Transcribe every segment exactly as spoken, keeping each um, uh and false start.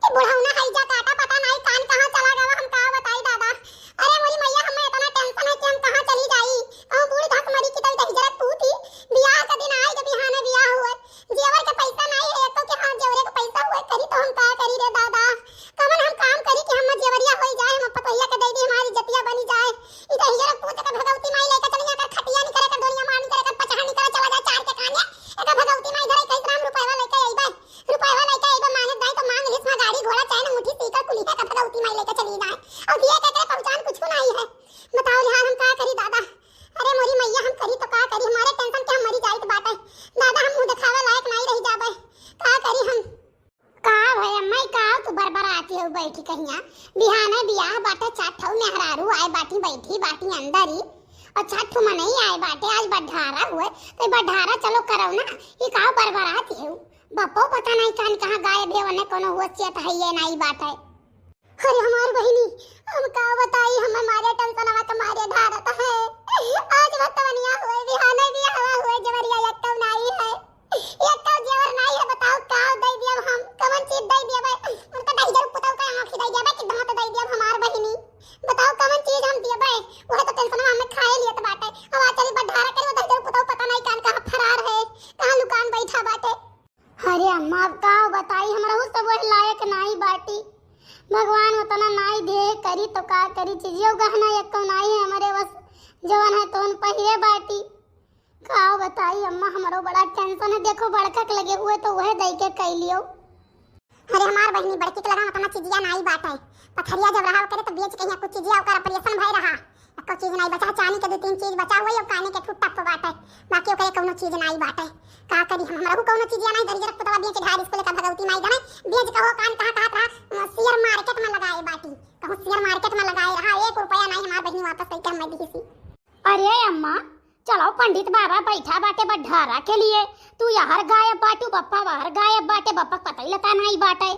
कि बुढ़ौना है जा काटा, पता नाई कान कहाँ चला गवा, हम का बताई दादा। अरे मोरी मैया, हमें इतना tension है कि हम कहाँ चली जाई। कहूँ बूढ़ धस मरी की तई दहिजरक पूती, बियाह के दिन आई जब बिहाने बियाह हुए, जेवर के पैसा नाई है एको कि हाँ जेवरे के पैसा हुए करी तो हम का करी रे दादा। कवन हम काम करी कि हम जेवरिया होई जाए, हम पतोहिया के दे दी, हमारी इज्जतिया बनी जाए। ई दहिजरक पूत के भगवती माई लेके चली, एकर खटिया निकरे, एकर दोनिया मार निकरे, एकर पचहा निकरे, चला जाए चार के काने। एकर भगवती माई धरे कहित राम रुपयवा लेके अइबे, रुपयवा लेके अइबे, मांगे दाई तो मांग लिस, गाड़ी घोड़ा चैन अंगूठी सीकर कुली है, एकर भगवती माई लेके चली जाए। और दिए के एकरे पहचान कुछ को नहीं है। बताओ लिहाज हम का करी दादा। अरे मोरी मैया, हम करी तो का करी, हमारे tension के हम मरी जाइत बाटे। दादा हम मुंह दिखावे लायक नहीं रह जाबे, का करी हम। का भय अम्मा, ई का तू बरबराती हो बैठी कहिया? बिहाने बियाह बाटे, चार ठौ मेहरारू आए बाटी, बैठी बाटी अंदर ही, और चार ठौ मनई आए बाटे, आज बड्ढारा हुए, तो ई बड्ढारा चलो करौ ना, ई का बरबराती हो? बप्पो पता नहीं कान कहाँ गायब है, उन्हें कोनो होशियत है ये नहीं बाटे। अरे हमार बहिनी, हम का बताई, हम मारे tension वा के मारे ढारत है। आज भतवनिया हुए, बिहाने बियाह हुए, जवरिया यक्कौ नाई है। यक्कौ जेवर नाई है, बताओ का दे दियब हम, कवन चीज दे दियब? उनका दहिजर पुतौ का आँखी दे दियब कि दांत दे दियब हमार बहिनी? बताओ कवन चीज हम दियब? वह तो tension हमें खाए लियत बाटे। अब आज चली बंधारा करे, वो दहिजर पुतौ पता नहीं कान कहाँ फरार है, कहाँ लुकान बैठा बाटे। अरे अम्मा, अब का बताई, हमरहू सब वह लायक नाई बाटी। भगवान उतना नाई दे करी तो का करी, चीजियो गहना यक्को नाई है हमरे बस, जवन है तोन पहिरे बाटी। का बताई अम्मा, हमरो बड़ा tension है। देखो, बड़का के लगे हुए तो वह दई के कई लियो। अरे हमार बहिनी, बड़की के लगा उतना चीजिया नाई बाटे। पथरिया जब रहा ओकरे तो बेच के यहाँ कुछ चीजिया ओकर operation भय रहा। एको चीज नाई बचा, चानी के दो तीन चीज बचा हुआ, अब काने के ठुट्टा पे बाटे, बाकी ओकरे कौनो चीज नाई बाटे। का करी हम, हमरहू कौनो चीजिया नाई, दहिजरक पुतवा बेच ढार इसको लेकर भगवती माई जाने, बेच कहो कान कहाँ कहत रहा, share market में लगाए बाटी, कहूँ share market में लगाए रहा, एक रुपया नाई हमार बहिनी वापस करके हमें दी सी। अरे अम्मा, चलो पंडित बाबा बैठा बाटे बंधारा के लिए, तू यार गायब बाटू, बप्पा वार गायब बाटे, बप्पा पता ही लता नाई बाटे।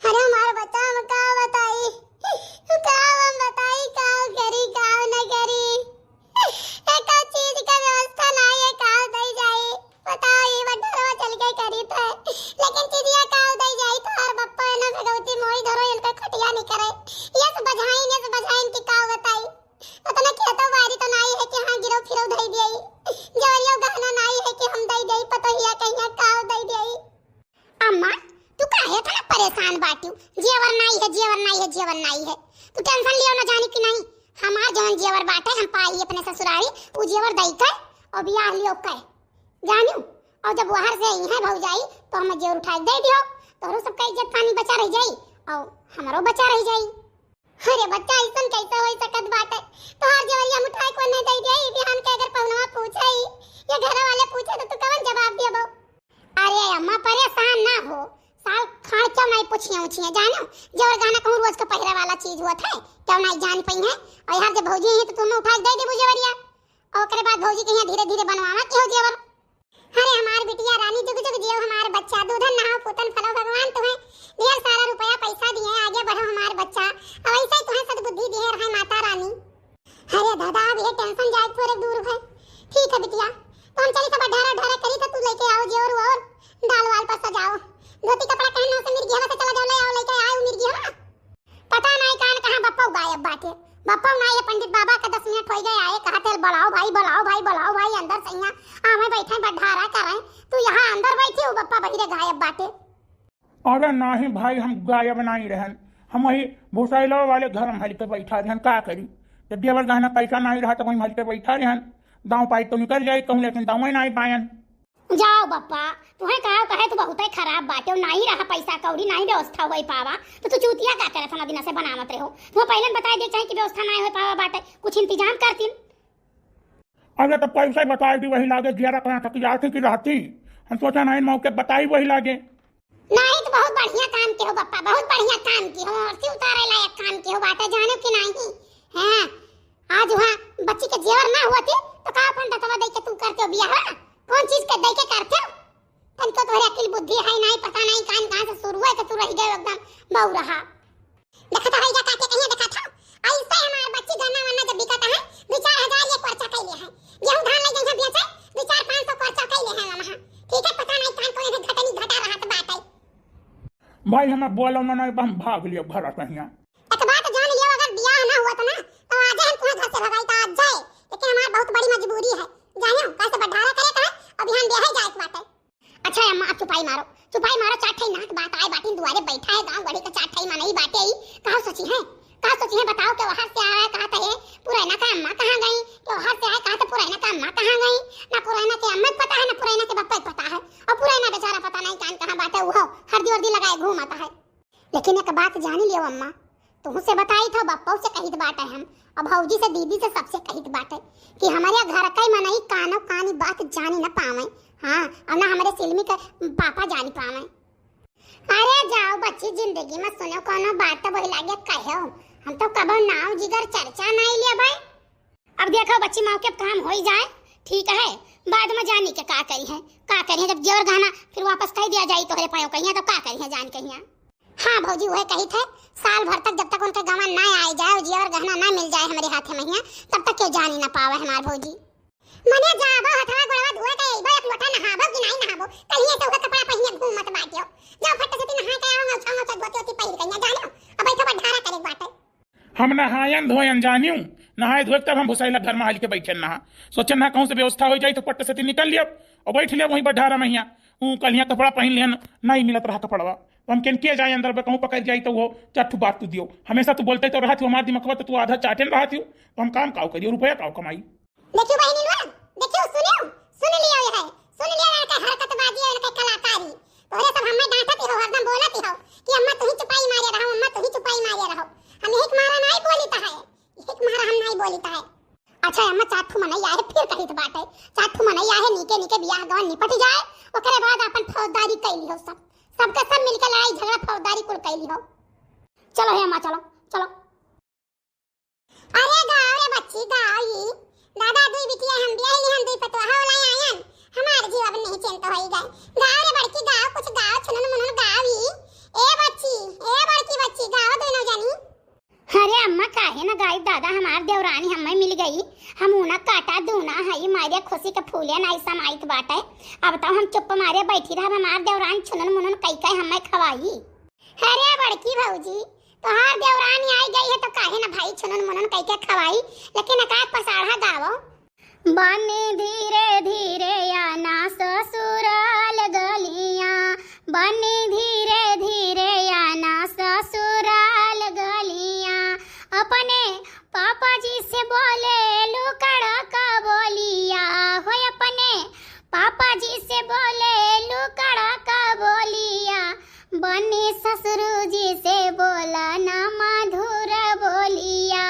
अरे हमार बच्चा, हम का बताई, का हम बताई, का करी, का न करी। एको चीज का व्यवस्था नाई है, का दई जाई? बताओ, ई बंधारवा चल के करी थे, लेकिन चीजिया का दई जाई? तोहार बप्पा है ना भगवती मोई धरो, इनका खटिया नहीं करे। यस बझाइन, यस बझाइन की का बताई। उतना खेतो बारी तो नाई है कि हाँ गिरो फिरो धई दियाई। जवरियो गहना नाई है कि हम दई दियाई, पतोहिया कहिया का दई दियाई। अम्मा, तू काहे इतना परेशान बाटू? जेवर नाई है, जेवर नाई है, जेवर नाई है। तू tension लियो ना जानी कि नहीं। हमार जवन जेवर बाटे, हम पाई अपने ससुरारी, उ जेवर दई के और बियाह लियो के। जानियो, और जब बाहर से आई है भौजाई, तो हमें जेवर उठा के दे दियो, तोहरो सबका इज्जत पानी बचा रह जाई और हमरो बचा रह जाई। अरे बच्चा, ऐसन कैसे हो सकत बाटे? तोहार जेवरिया हम उठाए को नहीं दे दिया, ई बिहान के अगर पहुनवा पूछे, ये घर वाले पूछे तो तू कवन जवाब देबो? अरे अम्मा, परेशान ना हो, साल खाड़ क्यों नहीं पूछिए उछिए, जानो जेवर गहना कहूँ रोज के पहिरे वाला चीज हुआ था, क्यों नहीं जान पाई है? और यार जब भौजी है तो तुम्हें उठा के दे देबू जेवरिया, और ओकरे बाद भौजी के यहाँ धीरे धीरे बनवावा के हो जेवर। अरे हमार बिटिया रानी, जुग जुग जियो हमार बच्चा, दूधन नहाओ पूतन फलो, भगवान तुम्हें ढेर सारा रुपया पैसा दिए, आगे बढ़ो हमार बच्चा, और ऐसे ही तुम्हें सद्बुद्धि दिए रहे माता रानी। अरे दादा, अब ये tension जाए थोड़े दूर है। ठीक है बिटिया, तो हम चली सब ढारा ढारा करी, तो तू लेके आओ जेवर और दाल वाल पर सजाओ, धोती कपड़ा पहनना से मिर्गी हवा से चला जाओ, ले आओ लेके आओ मिर्गी हवा। पता नाई कान कहाँ बप्पा गायब बाटे। बप्पा नाई है, पंडित बाबा का दस मिनट हो गए आए, कहा थे, "बुलाओ भाई, बुलाओ भाई, बुलाओ भाई, अंदर सैया आवे बैठे बंधारा करें।" तू यहाँ अंदर बैठी हो, बप्पा बहिरे गायब बाटे। अरे नाही भाई, हम गायब नाई रहन, हम वही भुसैलो वाले घर में हल के बैठा रहन, का करी? जब जेवर गहना पैसा नाई रहा तो वही हल के बैठा रहन, दाव पाई तो निकल जाई कहूँ, लेकिन दावे नाई पायन। जाओ बप्पा, तुहे कहा कहे तू बहुते खराब बाटे, नाई रहा पैसा कौड़ी, नाई व्यवस्था होई पावा, तो तू चूतिया का करे इतना दिन से बनावत रहो? तुहे पहले न बताई दे चाहे कि व्यवस्था नाई होई पावा बाटे, कुछ इंतजाम करतीन। अरे तो पैसा बताई दी वही लागे, ग्यारह कहाँ तक जाती की रहती, हम सोचा नाई मौके बताई वही लागे। नाई तो बहुत बढ़िया काम के हो बप्पा, बहुत बढ़िया काम के हो, आरती उतारे लायक काम के हो बाटे, जानो कि नाई? हाँ, आज वहाँ बच्ची के जेवर ना हुआ थे तो का अपन दतवा दे के तू करते हो बियाह? कौन चीज के दे के करते हो? तनको तोहरे अकिल बुद्धि है नाई, पता नाई कान कहाँ से शुरू है कि तू रह गए एकदम बौरहा। देखा था भैया काके कहिए देखा था, ऐसे हमार बच्ची गन्ना वन्ना जब बिकता है, दो चार हजार ये खर्चा कैले है, गेहूं धान ले जइहे बेचे, दो चार पाँच सौ खर्चा कैले है वहाँ। ठीक है, पता नाई कान कौन है घटनी घटा रहा तो बात है। भाई, हमें बोलो ना, नहीं तो हम भाग लियो घर कहिया। एक बात जान लियो, अगर बियाह ना हुआ था ना, तो आज हम तुम्हें घर से भगाई था, आज जाए। लेकिन हमार बहुत बड़ी मजबूरी है, जानियो, कैसे बंटारा करे का है, अब यहाँ ब्याह जाए के बाटे। अच्छा अम्मा, अब चुपाई मारो, चुपाई मारो, चार ठे नाक बात आए बाटिन दुआरे बैठा है, गाँव गढ़ी का चार ठे मनई बाटे ही, कहाँ सोची है, कहाँ सोची है बताओ, के वहाँ से आया है, कहा था ये पुरैना का अम्मा कहाँ गई, के वहाँ से आया, कहा था पुरैना का अम्मा कहाँ गई, ना पुरैना के अम्मा के पता है, ना पुरैना के बापा के पता है, और पुरैना बेचारा पता नहीं कान कहाँ बाटे, वो हरदी वर्दी लगाए घूमता है। लेकिन एक बात जानी लियो अम्मा, तुहू से बताई था, बप्पो से कहित बाटे हम, अब भौजी से, दीदी से, सबसे कहित बाटे कि हमारे घर का ही मनई कानो कानी बात जानी न पावे। हाँ, और ना हमारे सिलमी के पापा जानी पावे। अरे जाओ बच्ची, जिंदगी में सुनो कोनो बात तो वही लागे कहो, हम तो कबो नाव जिगर चर्चा नहीं लिया भाई। अब देखो बच्ची, मौके पे काम होई जाए, ठीक है, बाद में जानी के का करी है, का करी है, जब जेवर गहना फिर वापस कह दिया जाई तोहरे पायो कहिया, तब का करी है जान कहिया। हाँ भौजी, वह कही थे, साल भर तक जब तक उनके गवन ना आए जाए और जेवर गहना ना मिल जाए हमारे हाथ में हिया, तब तक क्यों जानी ना पावे हमार भौजी। मने जाबो हथवा गोड़वा धोए के अइबो, एक लोटा नहाबो कि नहीं नहाबो, कहिए तो उहे कपड़ा पहिने घूमत बाटियो। जाओ फट से नहा के आओ, औचा औचा धोती ओती पहिर के यहाँ जानो, अब ऐसे बंटारा करे के बाटे। हम नहायन धोयन जानियो, नहाए धोए के तब हम भुसाइला घर में हाल के बैठे नहा। सोचे नहा कहूँ से व्यवस्था हो जाई तो पट्ट से ती निकल लियब और बैठ लियब वहीं बंटारा में हिया। ऊ कल हिया कपड़ा पहन लिहन, नहीं मिलत रहा कपड़वा। तो हम केन के जाए अंदर बे, कहूँ पकड़ जाई तो वो चार ठू बात तू दियो। हमेशा तू बोलते तो रहत हो, हमार दिमागवा तो तू आधा चाटेन रहत हो, तो हम काम काव करियो, रुपया काव कमाई? देखियो बहिनी लोग, देखियो, सुनियो, सुन लियो ये है, सुन लियो इनके हरकतबाजी, इनके कलाकारी। तोहरे सब हमें डांटत हो, हरदम बोलत हो कि अम्मा तू ही चुपाई मारे रहो, अम्मा तू ही चुपाई मारे रहो। हम यही के मारा नहीं बोली तो है, यही के मारा हम नहीं बोली तो है। अच्छा अम्मा, चार ठू मनई आहे, फिर कहित बाटे, चार ठू मनई आहे, नीके नीके बियाह गवन निपट जाए, ओकरे बाद अपन फौजदारी कैली हो सब, सबके सब मिलके लड़ाई झगड़ा फौजदारी कुल कैली हो। चलो हे अम्मा, चलो, चलो। अरे गाओ रे बच्ची, गाओ ई। दादा दुई बिटिया हम बियाह लिहन, दुई पतोहा वाला आयन। हमार जीव अब नहीं चिंत होई गए। गाओ रे बड़की, गाओ, कुछ गाओ, छुनुन मुनुन गाओ ई। ए बच्ची, ए बड़की बच्ची, गाओ दोनों जनी। अरे अम्मा, काहे न गाइब दादा, हमार देवरानी हमें मिल गई। हम ऊना काटा दूना हई, मारे खुशी के फूले नाई समाइत बाटे। अब तो हम चुप मारे बैठी रहब, हमार देवरानी छुनुन मुनुन कई कई हमें खवाई। अरे बड़की भौजी, तोहार देवरानी आई गई है तो काहे न भाई छुनुन मुनुन कई के खवाई, लेकिन एकाध पसाढ़ा गावो। बनी धीरे धीरे आना ससुराल गलियाँ, बनी धीरे धीरे आना ससुराल गलियाँ। अपने पापा जी से बोले लू कड़क बोलिया, हो अपने पापा जी से बोले लू कड़क बोलिया। बनी ससुर जी से बोला ना मधुर बोलिया,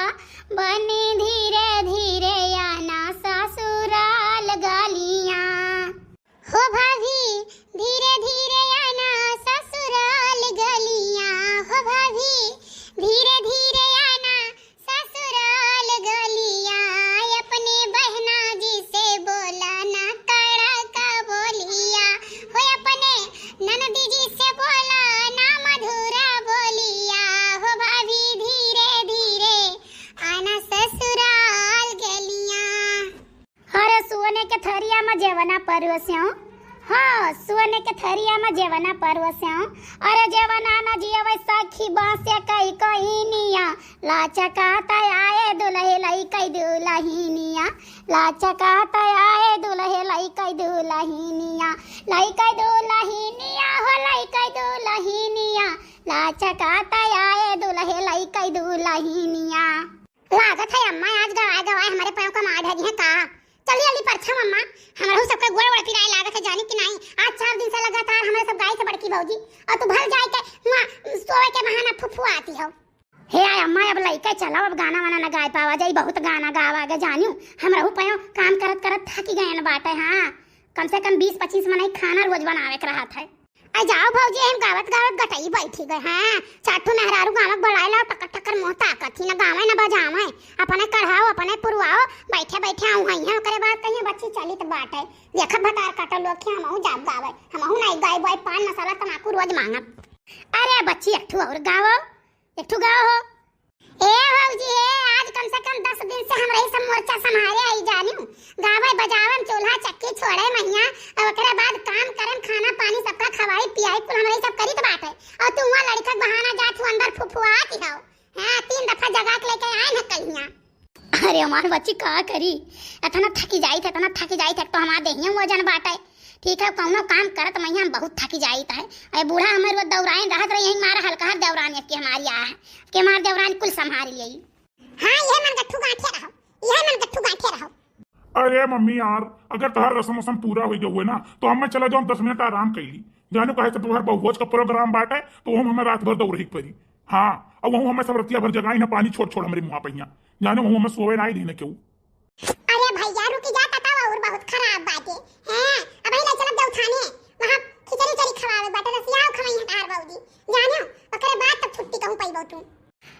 बनी धीरे धीरे आना ससुराल गलियाँ। हो भाभी, धीरे धीरे आना ससुराल गलियाँ, हो भाभी, धीरे धीरे आना ससुराल गलियाँ। अपने बहना जी से बोला ना कड़क बोलिया, हो अपने ननद जी से बोला ना मधुर बोलिया, हो भाभी धीरे धीरे आना ससुराल गलियाँ। अरे सोने के थरिया में जेवना परोस्यों, हाँ, सोने के थरिया में जेवना परोस्यों। अरे जेवना न जियवे सखी बाँसे कई कहिनिया, लाचकात आए दुलहे लइकई दुलहिनिया, लाचकात आए दुलहे लइकई दुलहिनिया, लइकई दुलहिनिया हो लइकई दुलहिनिया, लाचकात आए दुलहे लइकई दुलहिनिया। लागत है अम्मा आज गवाए गवाए हमारे पाँव का मार धरी है का। चली अली परछम अम्मा, हमरहू सबका गोड़ वोड़ पिराए लागत है, जानी कि नाई। आज चार दिन से लगातार हमारे सब गाय से बड़की भौजी, और तू भल जाए के हुआ सोए के बहाना फुफुआती हो। हे आय अम्मा, अब लइके चलो, अब गाना वाना न गाए पावा जाई, बहुत गाना गावा गए जानियो। हमरहू पयो काम करत करत थकी गयन बाटे। हाँ, कम से कम बीस पच्चीस मनई खाना रोज बनावे के रहत है। आ जाओ भौजी, हम गावत गावत गटई बैठी गए। हाँ, चार ठो मेहरारू गावत बड़ाए लाओ, टकर टकर मुँह ताकत ही, न गावे न बजावे, अपने कढ़ाओ, अपने पुरवाओ, बैठे बैठे आऊँ हई हैं, ओकरे बाद कहिए बच्ची चलित बाटे। देखब भतार काटल लोग के, हमहू जाब गावे, हमहू नहीं गाई बाई, पान मसाला तमाकू रोज मांगब। अरे बच्ची, एक ठो और गाओ, एक ठो गाओ हो। ए भौजी, ए, आज कम से कम दस दिन से हम रही सब मोर्चा संभारे आई जानियो। गावे बजावन, चूल्हा चक्की छोड़े महिया, और ओकरे बाद काम करन, खाना पानी सबका खवाई पियाई, कुल हम रही सब करी तो बात है। और तू वहाँ लड़का के बहाना जात हो अंदर फुफुआत ही हो। हाँ, तीन दफा जगा के लेके आए न कहिया। अरे हमार बच्ची का करी, इतना थकी जाइत है, इतना थकी जाइत है, तो हमार देहिया वजन बाटे। ठीक है, कौनो काम करत महिया हम बहुत थकी जाइत है। अरे बूढ़ा हमार वो दौरान रहत रही, यही मारा हल्का हर दौरान के हमारी आ है, के हमार दौरान कुल संभाल लिया। हाँ, यह मन गट्ठू गांठे रहो, यह मन गट्ठू गांठे रहो। अरे मम्मी यार, अगर तोहार रसम वसम पूरा हो गया हुए ना, तो हमें चला जाओ, दस मिनट आराम कर ली। जानो काहे तो तोहार बहुभोज का प्रोग्राम बाटे, तो हम हमें रात भर दौड़े के पड़ी। हाँ, अब वहू हमें सब रतिया भर जगाई ना, पानी छोड़ छोड़ हमरे मुँहा पहिया। जानो वहू हमें सोवे ना ही देने केहू। अरे भैया रुकी जा, तता और बहुत खराब बाटे। हैं, अब ही ले चलब देवथाने, वहाँ खिचड़ी उचड़ी खवावे बाटे, रसियाव खवाई है तार बौदी। जानो, ओकरे बाद तब छुट्टी कहूँ पैबो तू।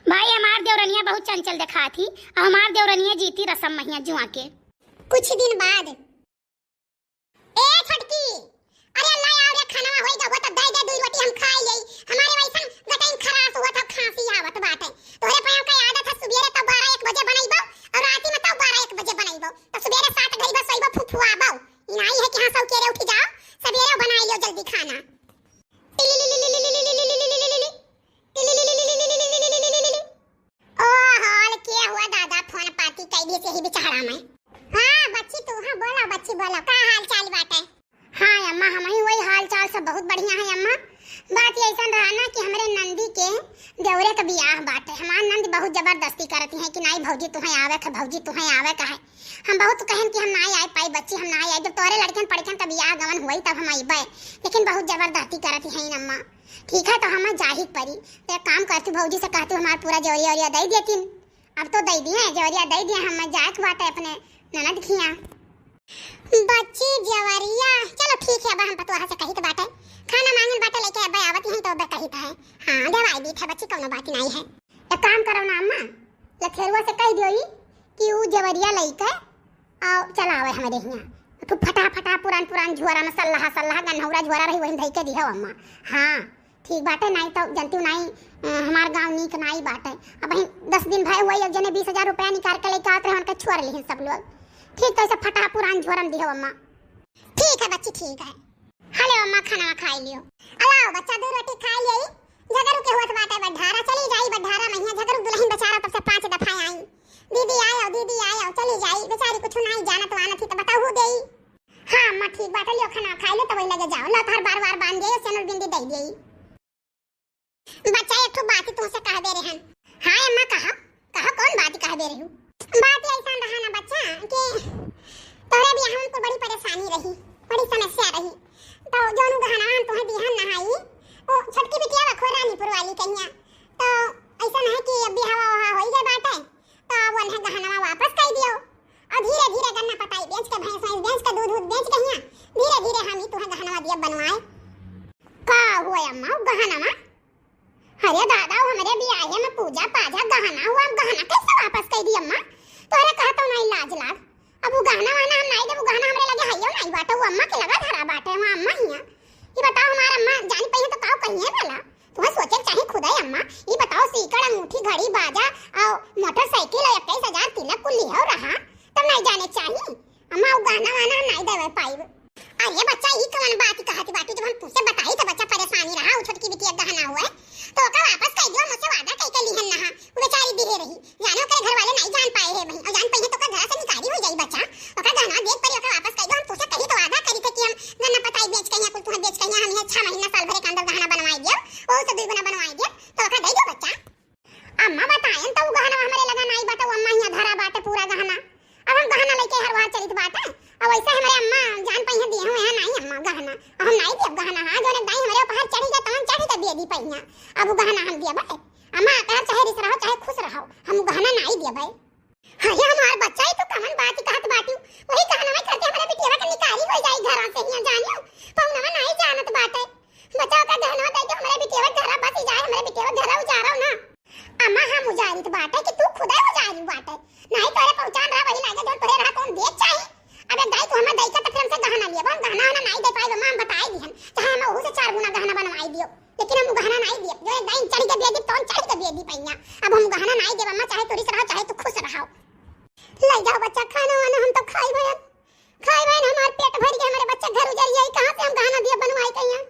भाई हमार देवरनिया बहुत चंचल देखात ही, अब हमार देवरनिया जीती रसम महिया जुआ के। कुछ दिन बाद। ए छोटकी, अरे ला आओ रे, खानवा होई गवा तो दे दे, दुई रोटी हम खाई लेई। हमारे वैसन गटइन खरास हुआ था, खांसी आवत बाटे। तोहरे पाँव का आदत है, सुबेरे तो बारह एक बजे बनइबो और राती में तो बारह एक बजे बनइबो। तो सुबेरे सात घड़ी बस सोइबो, फुफुआबो। ई नाई है कि हाँ सौ केरे उठी जाओ, सबेरे बनाई लियो जल्दी खाना। ओ हाल के हुआ दादा, फोन पाती कई दिए से ही बिचारा में। हाँ बच्ची, तू हाँ बोला बच्ची, बोला का हाल चाल बाटे? हाँ अम्मा, हम ही वही हाल चाल सब बहुत बढ़िया है अम्मा। बात ये ऐसा रहा ना कि हमरे नंदी के देवरे का बियाह बाटे। हमार नंद बहुत जबरदस्ती करती है कि नाई भौजी तुहें आवे का, भौजी तुहें आवे का है। हम बहुत कहन कि हम नाई आए पाई बच्ची, हम नाई आए, जब तोरे लड़कन पड़कन का बियाह गवन हुई तब हम अइबे, लेकिन बहुत जबरदस्ती करती है अम्मा। ठीक है, तो हम जाही परी। तो एक काम करती, भौजी से कहती, हमार पूरा जवरिया वरिया दे देती। अब तो दे दिए, जवरिया दे दिए, हम जाए के बाटे अपने ननद खिया। बच्ची जवरिया, चलो ठीक है, अब हम पतोहा से कही तो बाटे, खाना मांगल बाटे लेके अब आवत यहीं तो अब कही तो है। हाँ, देवाई दी था बच्ची, कौनो बात नहीं है। एक काम करो ना अम्मा, लखेरुआ से कह दियो ई कि ऊ जवरिया लइके आओ, चला आवे हमरे हियाँ। तू फटा फटा पुरान पुरान झोरा में सल्लाह सल्लाह गन्हौरा झोरा रही, वही धई के दिहो अम्मा। हाँ, ठीक बाटे, नाई तो जनती नाई, अ, हमार गाँव नीक नाई बाटे। अब वही दस दिन भय हुआ, एक जने बीस हजार रुपया निकाल के लेके आवत रहे, उनके छोड़ लिहिन सब लोग। ठीक, तो ऐसे फटा पुरान झोरा में दिहो अम्मा। ठीक है बच्ची, ठीक है। हले अम्मा, खाना खाई लियो। अलाओ बच्चा, दो रोटी खाई लियो। झगरू के होत बाटे बड्ढारा, चली जाई बड्ढारा महिया। झगरू दुल्हन बेचारा तब से पाँच दफा आई, दीदी आयो, दीदी आयो, चली जाई बेचारी, कुछ नाई जानत वानत ही तो बताऊ देई। हाँ अम्मा, ठीक बाटे, लियो खाना खाई लो, तब वही लगे जाओ, लो तार बार बार बांध दियो, सेनुर बिंदी दे देई। बच्चा, एक ठो बात तुमसे कह दे रहे हैं। हाँ अम्मा, कहा, कहा, कौन बात कह दे रही हूँ? बात ऐसा रहा ना बच्चा कि तोहरे बियाह में तो बड़ी परेशानी रही, बड़ी समस्या रही। तो जौन गहना हम तुम्हें दिहन नहाई, वो छोटकी बिटिया बखो रानीपुर वाली कहिया। तो ऐसा नहीं कि अब बियाह वहा हो ही गए बाटे, तो अब उन्हें गहनवा वापस कर दियो। और धीरे धीरे गन्ना पताई बेच के, भैंस वैंस बेच के, दूध दूध बेच के हियाँ धीरे धीरे हम ही तुम्हें गहनवा दिया बनवाए। का हुआ अम्मा, वो गहनवा? अरे दादा, वो हमरे बियाहे में पूजा पाजा गहना हुआ, हम गहना कैसे वापस कर दी अम्मा? तोहरे कहत हो नहीं लाज लाग। अब वो गहना वहना हम नहीं देबू, गहना हमरे लगे हइयो नहीं बाटे, वो अम्मा के लगा धरा बाटे, वहाँ अम्मा हिया। ये बताओ हमार अम्मा जान पाई है तो काव कहिए भला? तुम्हें सोचे के चाही खुदा अम्मा। ये बताओ सीकड़, अंगूठी, घड़ी, बाजा और मोटरसाइकिल और इक्कीस हजार तिलक कुल लिहो रहा, तब नहीं जाने चाही अम्मा, वो गहना वहना हम नहीं देवे पाई। अरे बच्चा, ई कवन बात कहत बाटी? जब हम तुझसे बताई तो बच्चा परेशानी रहा, उ छोटकी बिटिया गहना हुआ है, तो ओका वापस कह दियो, मुझसे वादा कह के लिहन नहा, उ बेचारी दिहे रही, जाने ओकरे घर वाले नहीं जान पाए है बहिन, और जान पाई है तो ओकर घर से निकारी हो जाई बच्चा। ओका गहना देख परी, ओका वापस कह दियो, हम तुझसे कही तो वादा करी थे कि हम गन्ना पताई बेच के यहाँ कुल तुम्हें बेच के यहाँ हम यहाँ छह महीना साल भर के अंदर गहना बनवाई दियो, वो से दुई गुना बनवाई दियो, तो ओका दे दियो बच्चा। अम्मा बतायन त उ गहना हमरे लगा नाई बाटे, उ अम्मा हियां धरा बाटे पूरा गहना। अब हम गहना लेके हर वहां चलित बाटे। अब वैसे हमरे अम्मा जान पइहे दिए हुए हैं नाई अम्मा गहना। अब हम नाई दियब गहना, हाँ, जोने दाई हमरे ऊपर चढ़ी गए तवन चढ़ी के दे दी पइहा। अब उ गहना हम दियब बाटे। अम्मा तहर चाहे रिस रहो चाहे खुश रहो, हम उ गहना नाई दियब। अरे हमार बच्चा, ई तो कवन बात कहत बाटी? वही गहनवा करते हमरे बिटिया के निकारी हो जाई घरा से हियां जानियो। पहुनवा नाई जानत बाटे। बचाओ का गहनवा दे दे, हमरे बिटिया के घरा बसी जाए, हमरे बिटिया के घरा उजारो ना। अम्मा, हम उजारित बाटे कि तू खुदे उजारी बाटे? नहीं तोरे पहचान रहा, वही लागे जौन तोरे रहा, कौन देख चाही? अबे दाई, तू हमें दई का तो फिर हमसे गहना लिए, हम गहना वहना नहीं दे पाए, अम्मा, हम बताए दिहन, चाहे हमें ओहू से चार गुना गहना बनवाई दियो, लेकिन हम उ गहना नहीं दिए, जो एक दाई चढ़ के दे दी, तौन चढ़ के दे दी पइया। अब हम गहना नाई देब अम्मा, चाहे तू रिस रहो, चाहे तू खुश रहो। ले जाओ बच्चा, खाना वाना हम तो खाई भयन, खाई भयन, हमार पेट भर गया, हमारे बच्चा घर उजर जाई, कहाँ से हम गहना दिया बनवाई कहिया?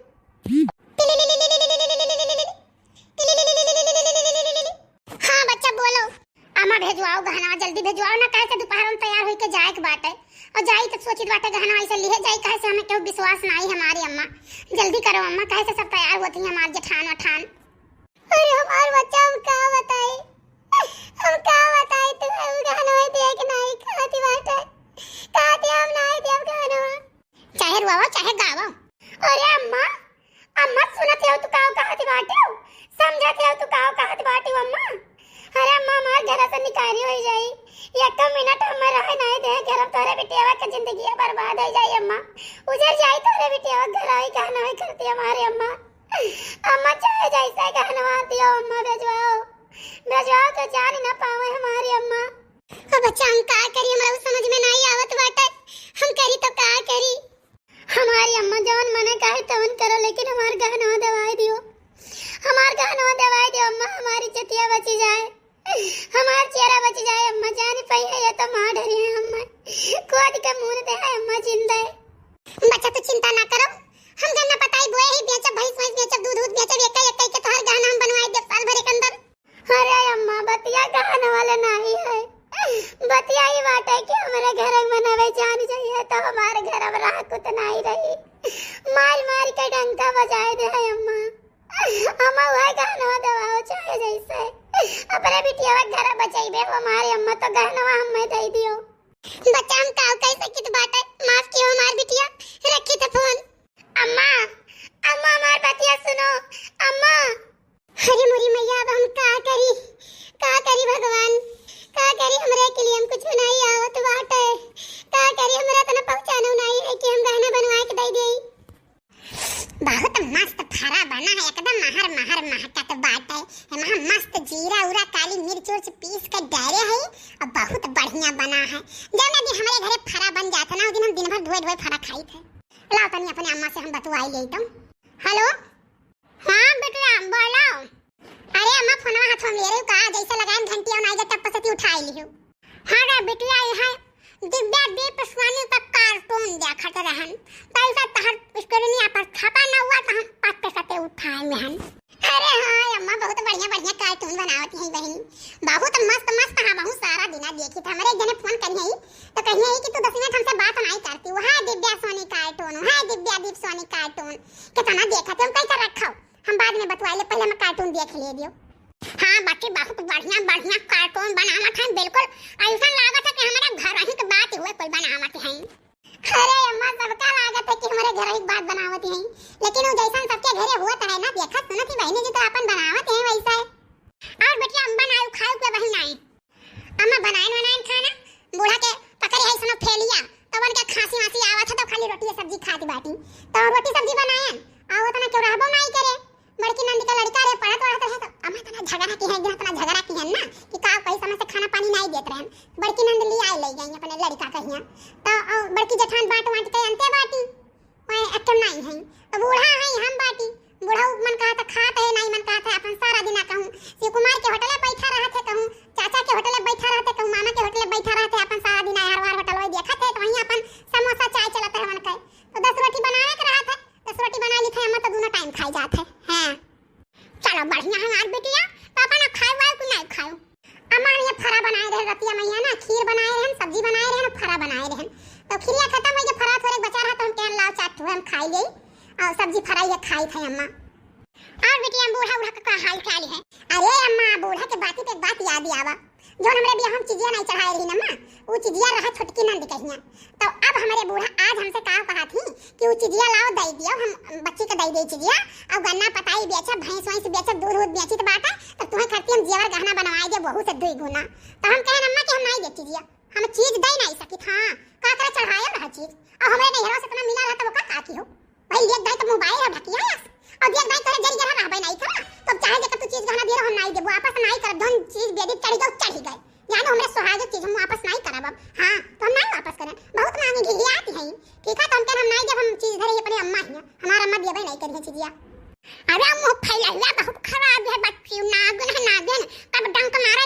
हाँ बच्चा बोलो। अम्मा भेजवाओ गहना, जल्दी भेजवाओ ना, काहे से दोपहर में तैयार होई के जाए के बाटे। और जाई तो सोचित बाटे गहना ऐसे लिहे जाई, काहे से हमें केहू विश्वास नाई हमारी अम्मा। जल्दी करो अम्मा, काहे से सब तैयार होती हैं हमार जेठान वठान। अरे हमार बच्चा, हम का बताई, हम का बताई, तू हम गहनवा देख नाई कहती बाटे, कहती हम नाई देब गहनवा। चाहे रोवो चाहे गावो। अरे अम्मा, अम्मा सुनत हो तू का कहती बाटे, समझत हो तू का कहती बाटे अम्मा। अरे अम्मा, हमार घर से निकारी हो जाई, एक मिनट हमें रहे नाई दे, घर हम तोरे बिटिया के जिंदगी बर्बाद हो जाई अम्मा, उजर जाई तोरे बिटिया घर आई कहना होई करती हमारे अम्मा। अम्मा, चाहे जैसे गहनवा दियो, अम्मा, भेजवाओ, भेजवाओ, तो जान ही ना पावे हमारी अम्मा। अब बच्चा, हम का करी, हमरा उ समझ में नाई आवत बाटे, हम करी तो का करी? हमारी अम्मा, जवन मने कहे तवन करो, लेकिन हमार गहनवा देवाई दियो, हमार गहनवा देवाई दियो अम्मा, हमारी इज्जतिया बची जाए। हमार चेहरा बच जाए अम्मा, जान पाई है ये तो मार डरी है अम्मा, खोद के मुंह दे है अम्मा जिंदा है। बच्चा तू चिंता ना करो, हम गन्ना पताई बोए ही बेचब, भैंस वैंस बेचब, दूध दूध बेचब, एक एक के तोहर गहना हम बनवाई देब साल भर के अंदर। अरे अम्मा, बतिया गहना वाले नहीं है, बतिया ही बाटे कि हमारे घर में नवे जान जाइए तो हमारे घर में राख कुत नहीं रही, मार मार के डंका बजाए दे है अम्मा। अम्मा, वह गहनवा देवाओ चाहे जैसे। अपने बिटिया के घर बचाइबे हो हमारे अम्मा, तो गहनवा हमें दे दियो। बच्चा, हम का कह सकित बाटे, माफ कियो हमार बिटिया, रखी थे फोन। अम्मा, अम्मा, हमार बतिया सुनो, अम्मा। अरे मोरी मैया, अब हम का करी, का करी भगवान, का करी, हमरे के लिए हम कुछ नहीं आवत बाटे, का करी, हमरा इतना पहचानो नहीं है कि हम गहना बनवा के दे देई। बहुत मस्त फरा बना है, एकदम महर महर महकत बाटे। एमा मस्त जीरा उरा काली मिर्च उर्च पीस के डारे है और बहुत बढ़िया बना है। जौन भी हमरे घरे फरा बन जात है ना, उ दिन हम दिन भर ढोए ढोए फरा खाई थे। लाओ तनी अपने अम्मा से हम बतुआई लेई तो। हेलो, हाँ बेटवा बोलो। अरे अम्मा, फोनवा हाथवा में ले रही का? जैसे लगाएन घंटिया ना, आइजा टप्प से उठाई लियो। हाँ रे बिटिया, ये है दिव्या दीप सोनी का कार्टून देखत रहन, पैसा तहर स्क्रीनिया पर छपा न हुआ तो हम पत्ते सत्ते उठाए में हन। अरे हाँ अम्मा, बहुत बढ़िया बढ़िया कार्टून बनावत है बहनी, बहुत मस्त मस्त। हाँ, बहुत सारा दिना देखी था। हमरे एक जने फोन करी है तो कही है कि तू दस मिनट हमसे बात नहीं करती। वो है दिव्या सोनी कार्टून, वो है दिव्या दीप सोनी कार्टून, कितना देखत है, हम कैसे रखो। हम बाद में बतवाइले, पहले हम कार्टून देख ले दियो। हाँ बाकी बहुत बढ़िया बढ़िया कार्टून बनावत हैं, बिल्कुल ऐसा लागत है कि हमारे घर ही के बात हुए कोई बनावत हैं। अरे अम्मा, सबका लागत है कि हमारे घर ही के बात बनावत हैं, लेकिन वो जैसा सबके घरे हुआ है ना, देखा सुनत ही बहनी जी तो अपन बनावत हैं वैसा है। और बेटिया, अम्मा ना खाए के बहन आई। अम्मा बनाइन वनाइन खाना, बूढ़ा के पकड़े है सुनो फेलिया, तब उनके खांसी वांसी आवत है तो खाली रोटी सब्जी खाती बाटी। तो रोटी सब्जी बनाएन, आ उतना क्यों रहबो नहीं करे। बड़की नंद का लड़का रे पढ़त वढ़त रहे तो अम्मा इतना झगड़ा की है, इतना झगड़ा की है ना कि का पैसा में से खाना पानी नहीं देत रहे। बड़की नंद ले आई ले गई अपने लड़का कहिया, तो अ, बड़की जेठान बांट वांट के अंते बाटी। ओए, अक्के नाई है, तो बूढ़ा है, हम बाटी। बूढ़ा मन कहा था खात है, नाई मन कहा था अपन सारा दिन कहूँ शिव कुमार के होटले बैठा रहा थे, कहूँ चाचा के होटले बैठा रहा थे, कहूँ मामा के होटले बैठा रहा थे, अपन सारा दिन हर बार होटल वही देखा थे, तो वहीं अपन समोसा चाय चलत है मन के। तो दस रोटी बनावे के रहा थे, दस रोटी बना ली थे, हम तो दोनों टाइम खाई जात है। हाँ। चलो बढ़िया है हमार बिटिया, पापा ना खाए वाए कि नहीं खाए? अम्मा ये फरा बनाए रहे रतिया मैया ना, खीर बनाए रहन, सब्जी बनाए रहन, फरा बनाए रहन। तो खीरिया खत्म हो गया, फरा थोड़े बचा रहा तो हम कहन लाओ चार ठो हम खाई ले, और सब्जी फरा ये खाई थे अम्मा। और बिटिया बूढ़ा बूढ़ा का, का हाल चाल है? अरे अम्मा, बूढ़ा के बाती पे एक बात याद आवा, जो हमरे बियाह हम चिजिया नहीं चढ़ाए रही ना अम्मा, वो चिजिया रहा छोटकी नंद कहिया। तो अब हमरे बूढ़ा आज हमसे का कहा थी कि वो चिजिया लाओ, दे दियो, हम बच्ची के दे दे चिजिया, और गन्ना पताई बेचब, भैंस वैंस बेचब, दूध वूध बेचित बाटे, तो तुम्हें खरती हम जेवर गहना बनवाए दे, वहू से दुई गुना। तो हम कहे अम्मा कि हम नहीं दे चिजिया, हम चीज दे नहीं सकित। हाँ, का करे चढ़ाया रहा चीज, और हमरे नैहरा से इतना मिला रहा तो वो का, का की हो भाई, ले दे तो मोबाइल है ढकिया, और देख भाई तोरे जरी जरा रहबे नहीं करा, तो चाहे जेकर तू चीज गहना दे रहो हम नहीं देबो, वापस नहीं करब, जौन चीज बेदी चढ़ी गई, चढ़ी गई। जानो हमरे सुहाग के चीज हम वापस नहीं करब अब। हाँ, तो हम नहीं वापस करें। बहुत मांगे घिघियाती हैं। ठीक है, तो हम कहें हम नहीं देब, हम चीज धरे अपने अम्मा हियाँ। हमार अम्मा देबे नहीं करी है चीजिया। अरे मुँह फैला हुआ बहुत खराब है बच्ची, नागिन है नागिन। कब डंक मारे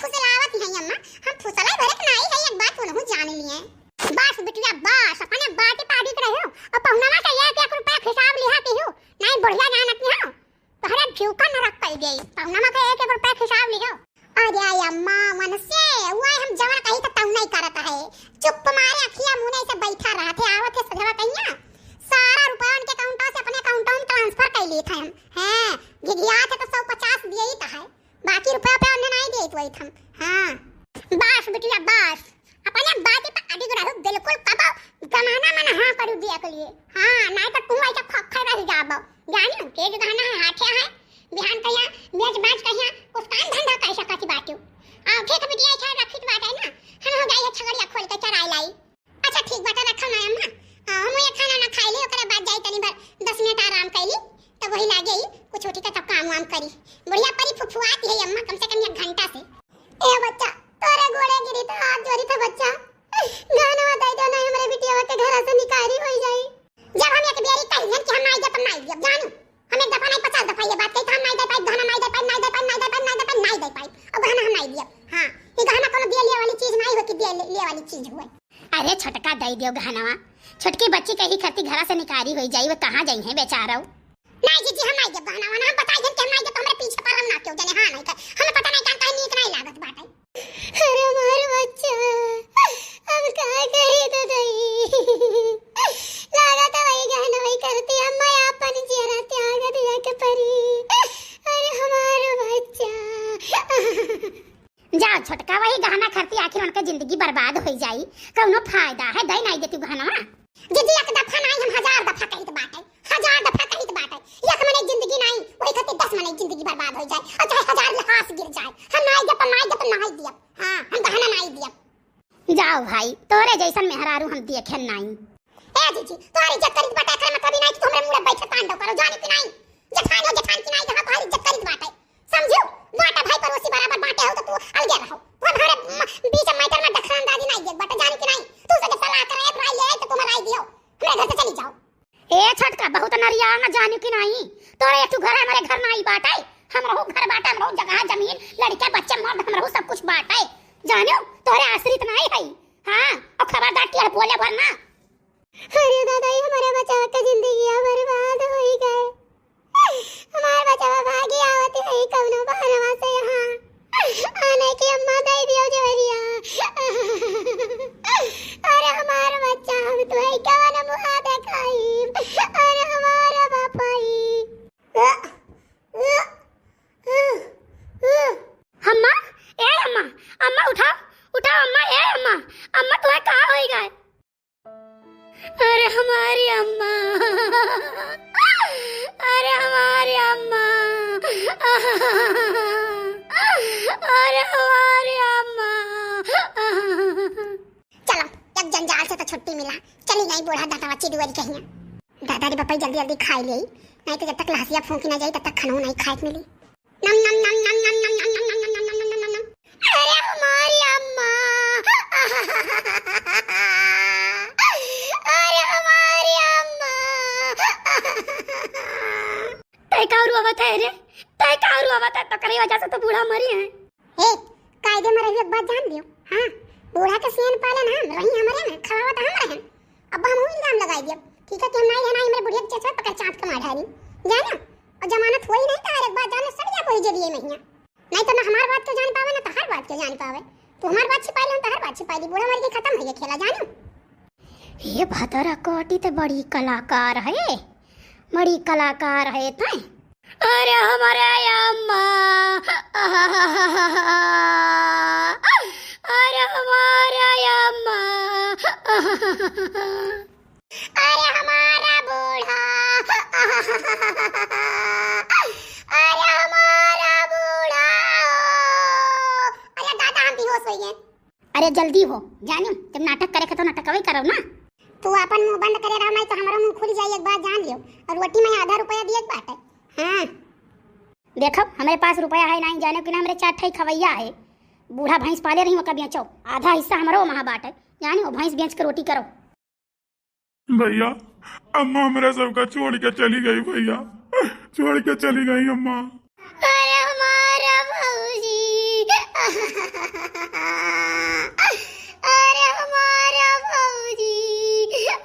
फुसलावत है अम्मा, हम फुसलाई भरे के नाई है, एक बात उनहु जान लिए। बस बिटिया बस, अपने बाटे पाड़ी के रहो, और पहुनवा से एक एक रुपया हिसाब लिहा किहू, नहीं बुढ़िया जानत नहीं हो, तोहरे झुका नरक कर दे, पहुनवा के एक एक रुपया हिसाब लिहो। अरे अम्मा, मन से, वो हम जवन कही तो तऊ नहीं करत है, चुप मारे अखिया मुने से बैठा रहत है, आवत है सधवा कहिया, सारा रुपया उनके अकाउंट से अपने अकाउंट में ट्रांसफर कर लेत है हम। हैं, घिघियात है तो सौ पचास दिए ही तो है, बाकी रुपया पे उन्हें नहीं देत वही हम। हाँ, बस बिटिया बस, अपने बात पे अडिग रहो, बिल्कुल कबो जमाना में ना हाँ करू दिया के लिए। हाँ, नहीं तो तू ऐसे खक्खर रह जाबो। जानी, तेज गहना है, हाथे है, बिहान कहिया, बेच बाच कहिया, कुछ काम धंधा कर सकत बाटू। आ, ठीक बिटिया, अच्छा रखित बाटे ना, हम हो जाई है छगड़िया खोल के चराई लाई। अच्छा ठीक बाटे, रखो ना अम्मा। आ, हम ये खाना ना खाई ली, ओकरे बाद जाई तनी भर दस मिनट आराम कर ली, तब वही लागे ही कुछ उठी के तब काम वाम करी। बुढ़िया परी फुफुआती है अम्मा, कम से कम एक घंटा से। ए बच्चा, तोरे गोड़े गिरी तो हाथ जोड़ी था बच्चा, गहनवा दे दो, नहीं हमरे बिटिया के घर से निकारी हो जाई। जब हम एक बेरी कही हन कि हम नाई देब, नाई देब, जानू। हम एक दफा नहीं, पचास दफा ये बात कही, हम नाई दे पाई, गहना नाई दे पाई, नाई दे पाई, नाई दे पाई, नाई दे पाई, नाई दे पाई, और गहना हम नाई दियब। हाँ, ये गहना कोनो दिए लिए वाली चीज नहीं हो कि दिए ले, ले वाली चीज हुए। अरे छोटका, दे दियो गहनवा। छोटकी बच्ची कही खरती घरा से निकारी होई जाई, वो कहाँ जाई है बेचारा? नाई जीजी, हम नाई देब गहनवा, ना हम बताई देब कि हम नाई देब, तो हमरे पीछे पड़ल ना क्यों जाने, हाँ नहीं कर, हमें पता नहीं कान काहे नीक नहीं लागत बाटे। अरे हमार बच्चा, अब का करी तो दई? लागत है वही गहना वही करती, अम्मा आपन जियरा त्याग दिया के परी। अरे हमार बच्चा। जा छोटका, वही गहना खरती आखिर उनके जिंदगी बर्बाद हो जाई, कौनो फायदा है? दे नहीं देती गहनवा। जीजी, एक दफा नहीं, हम हजार दफा कहित बाटे, हजार दफा कहित बाटे। एक मने जिंदगी नहीं, वही खातिर दस मने जिंदगी बर्बाद हो जाए, और चाहे हजार लहास गिर जाए, हम नाई देब, नाई देब, नाई दियब। हाँ, हम गहना नाई दियब। जाओ भाई, तोरे जैसन मेहरारू हम देखे नाई। ए जीजी, तोहरी इज्जत करित बाटे, एकरे मतलब ई नाई कि तू हमरे मुड़े बैठे तांडव करो, जानी कि नाई? जेठान हो, जेठान की नाई, जहाँ तोहरी इज्जत करित बाटे। समझियो, बाटा भाई पड़ोसी बराबर बाटे हो तो तू अलगे रहो। तू हमारे म-, बीच में मैटर में दखल अंदाजी नहीं देख बाटे, जाने की नहीं। तू से जब सलाह करे, एक राय ले, तो तू मलाई दियो। हमरे घर से चली जाओ। ए छोटका, बहुत नरिया ना, जाने की नहीं। तोरे एक ठो घर है, हमारे घर नहीं बाटे। हमरहू घर बाटे, हमरहू जगह जमीन, लड़के बच्चे मर्द, हमरहू सब कुछ बाटे। जानियो, तोरे आश्रित नहीं है। हाँ, और खबरदार टियर बोले भर ना। अरे दादा, ये हमारे बच्चा के जिंदगी बर्बाद होई गए। हमार बच्चा भागी आवत है कौनो बहरवा से यहाँ। आने की अम्मा दे दियो जवरिया। अरे हमार बच्चा, हम तो है कौन मुहा देखाई? अरे हमारा बापाई। अम्मा, ए अम्मा, अम्मा उठाओ, उठाओ अम्मा, ए अम्मा, अम्मा तुम्हें कहाँ होई गए? अरे हमारी अम्मा, अरे हमारी अम्मा, अरे हमारी अम्मा। चलो, एक जंजाल से तो छुट्टी मिला, चली गई बूढ़ा दांतवा चिदुअरी कहिया। दादा रे बापा, जल्दी जल्दी खाई ले, नहीं तो जब तक लहसिया फूंकी ना जाई तब तक खानो नहीं खाए के मिली। नम, नम, नम। अरे हमारी अम्मा। अरे हमारी अम्मा। तय का रोवत है रे? तय का रोवत है? तो करी वजह से तो बूढ़ा मरी है। ए, कायदे में रहियो, एक बात जान लियो। हाँ, बूढ़ा के सियन पालन हम रही, हमरे में खवावत हम रहन। अब हम इल्जाम लगाई दियो, ठीक है, कि हम नहीं है, नहीं, हमरे बुढ़िया के चेचवा पकड़ चाँप के मार डाली, जाना। और जमानत हुई नहीं तो हर एक बात जाने, सड़ जा कोई जेलिए में हिया। नहीं तो ना हमार बात के जान पावे, ना तोहार बात के जान पावे। तू हमार बात छिपाई ले, हम तोहार बात छिपाई ली। बूढ़ा मर के खत्म हो गया खेला, जानो। ये भदरा काटी ते बड़ी कलाकार है, बड़ी कलाकार है तै। अरे हमारे अम्मा, अरे हमारे अम्मा। अरे हमारा बूढ़ा, अरे हमारा बूढ़ा। अरे दादा, हम बेहोश हो गए। अरे जल्दी हो, जानियो, जब नाटक करे के तो नाटकवे करब ना। तू अपन मुंह बंद करे रहो, नहीं तो हमारा मुंह खुल जाई, एक बात जान लियो। और रोटी में आधा रुपया दिए के बाटे। हाँ। देखो, हमारे पास रुपया है नहीं, जानियो कि ना, हमारे चार ठई खवैया है। बूढ़ा भैंस पाले रही, ओका बेचो, आधा हिस्सा हमारो वहाँ बाटे, जानियो, भैंस बेच के रोटी करो। भैया, अम्मा हमरा सबका छोड़ के चली गई भैया, छोड़ के चली गई अम्मा। अरे हमारा भौजी, अरे हमारा भौजी,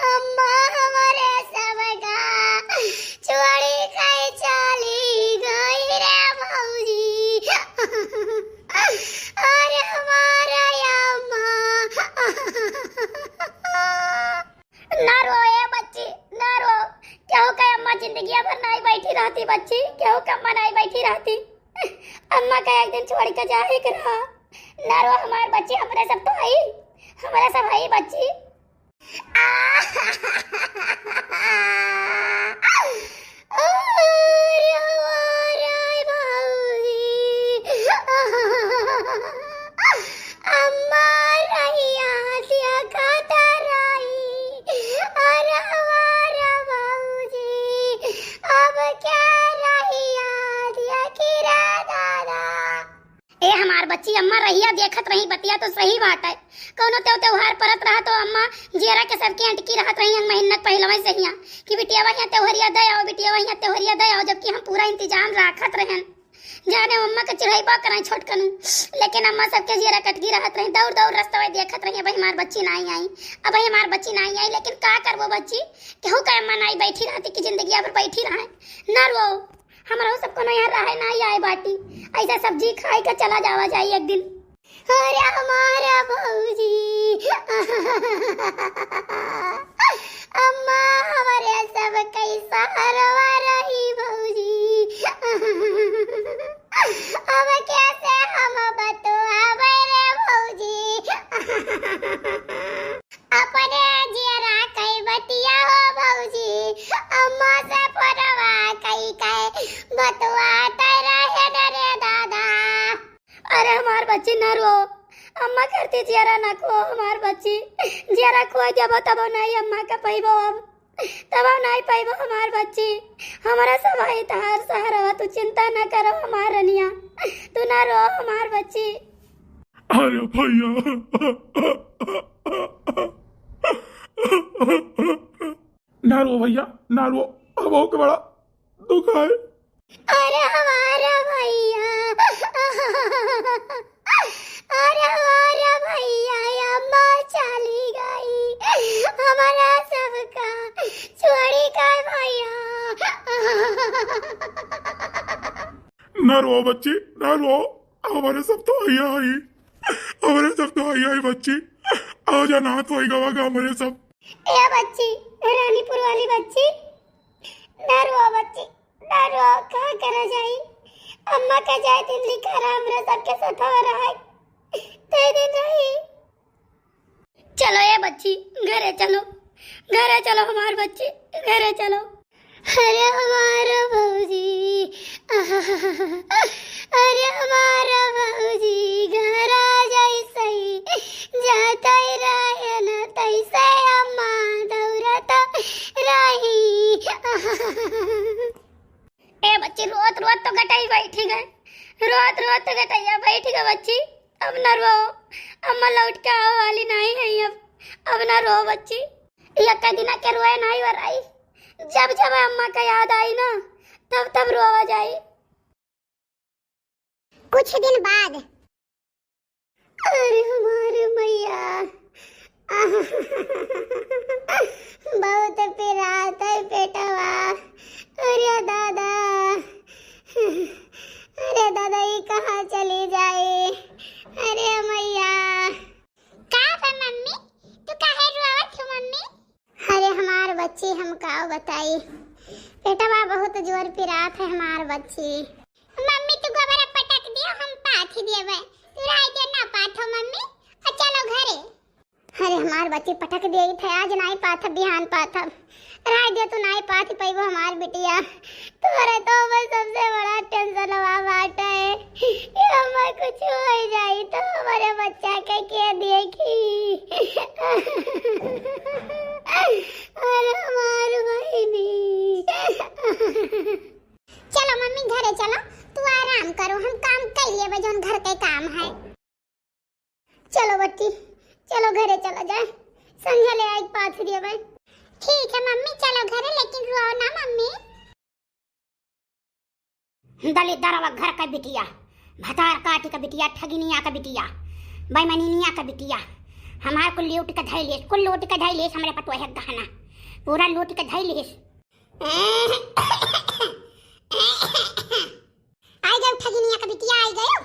अम्मा हमरे सबका छोड़ी के चली गई रे भौजी। अरे हमारा अम्मा। ना रो ए बच्ची, ना रो। केहू का अम्मा जिंदगिया भर नाई बैठी रहती बच्ची, केहू का अम्मा नाई बैठी रहती। अम्मा का एक दिन छोड़ के जाए के रहा। ना रो हमार बच्ची, हमरे सब तो आई, हमरे सब आई बच्ची। अरे हमारे भौजी, अम्मा रहिया देखत रही। अरे हमारे भौजी, अब क्या रहिया देखी रे दादा। ए हमार बच्ची, अम्मा रहिया देखत रही, बतिया तो सही बात है। कौनो त्यों त्योहार परत रहा तो अम्मा जियरा के सबके अंटकी रहत रही, एक महीना के पहिलवा से हियाँ कि बिटियावा हियाँ त्योहरिया दे आओ, बिटियावा हियाँ त्योहरिया दे आओ, जबकि हम पूरा इंतजाम राखत रहन। जाने अम्मा के चिढ़ाई बा कराई छोटकनू, लेकिन अम्मा सबके जियरा कटकी रहत रही, दौड़ दौड़ रस्तवा देखत रही। अब हमार बच्ची नाई आई, अब हमार बच्ची नाई आई, लेकिन का करबो बच्ची, केहू का अम्मा नाई बैठी रहती कि जिंदगी भर बैठी रहे। ना रो, हमरो सब कोनो यहाँ रहे नाई आए बाटी, ऐसा सब्जी खाए के चला जावा जाई एक दिन। अरे हमारा भौजी, अम्मा हमरे सब कैसा हरवा रही भौजी। अब कैसे हम बतुआवे रे भौजी। अपने जियरा कई बतिया हो भौजी, अम्मा से फोनवा कई कई बतुआते रहे न रे दादा। अरे हमार बच्ची ना रो, अम्मा करती जियरा ना खो हमार बच्ची, जियरा खो जब तब नहीं अम्मा का पैबो अब। तब नाई पाइबो हमार बच्ची, हमरा सब है तहार सहारा, तू चिंता ना करो हमार रनिया, तू ना रो हमार बच्ची। अरे भैया, ना रो भैया, ना रो, अब ओके बड़ा दुख है। अरे हमारा भैया, अरे हमारा भैया, अम्मा चली गई, हमारा सबका छोड़ी का भैया। ना रो बच्ची, ना रो, हमारे सब तो भैया है, हमारे सब तो भैया है बच्ची, आ जा ना तो आई गवा का हमारे सब। ए बच्ची, रानीपुर वाली बच्ची, ना रो बच्ची, ना रो, का करा जाई? अम्मा के जाए दिन लिखा रहा, हमरा सबके सथवा रहा, ते दिन रही। चलो ए बच्ची, घरे चलो, घरे चलो हमार बच्ची, घरे चलो। अरे हमार भौजी, अरे हमार भौजी, घर आ जाई सही, जाते रहे न तैसे अम्मा दौड़त रही। ए बच्ची, रोत रोत तो गटई बैठी गए, रोत रोत तो गटैया बैठी गए बच्ची। अब न रो, अम्मा लौट के आवे वाली नहीं है अब, अब न रो बच्ची। एक दिना के रोए नहीं वराई, जब जब अम्मा का याद आई ना, तब तब रोवा जाई। कुछ दिन बाद। अरे हमारे मैया, बहुत पिरात है पेटवा। अरे दादा, अरे दादा, ई कहाँ चली जाए? अरे मैया। का बा मम्मी, तू काहे रोवत हो मम्मी? अरे हमार बच्ची, हम का बताई, पेटवा बहुत जोर पिरात है हमार बच्ची। मम्मी, तू गोबर पटक दियो, हम पाथ देबे। तू रह दे ना पाथो मम्मी, आ चलो घरे। अरे हमार बच्ची, पटक दिए थे, आज नाई पाथब, बिहान पाथब। रह दे, तू नाई पाथ पैबो हमार बिटिया। तोहरे तो बस सबसे बड़ा टेंशन हवा बाटे कि हमें कुछ हो जाई तो हमारे बच्चा के के देखी? अरे हमार बहिनी। चलो मम्मी, घरे चलो, तू आराम करो, हम काम कर लेबे जौन घर के काम है। चलो बच्ची, चलो घरे चला जाए, संझा ले आई पाथ देबे। ठीक है मम्मी, चलो घरे, लेकिन रोओ ना मम्मी। दलिद्दरवा घर का बिटिया, भतार काटी का बिटिया, ठगिनिया का बिटिया, बेईमानिनिया का बिटिया, हमार कुल लूट के धइ लेस, कुल लूट के धइ लेस, हमरे पतोहे गहना पूरा लूट के धइ लेस। आई गयो ठगिनिया का बिटिया, आई गयो,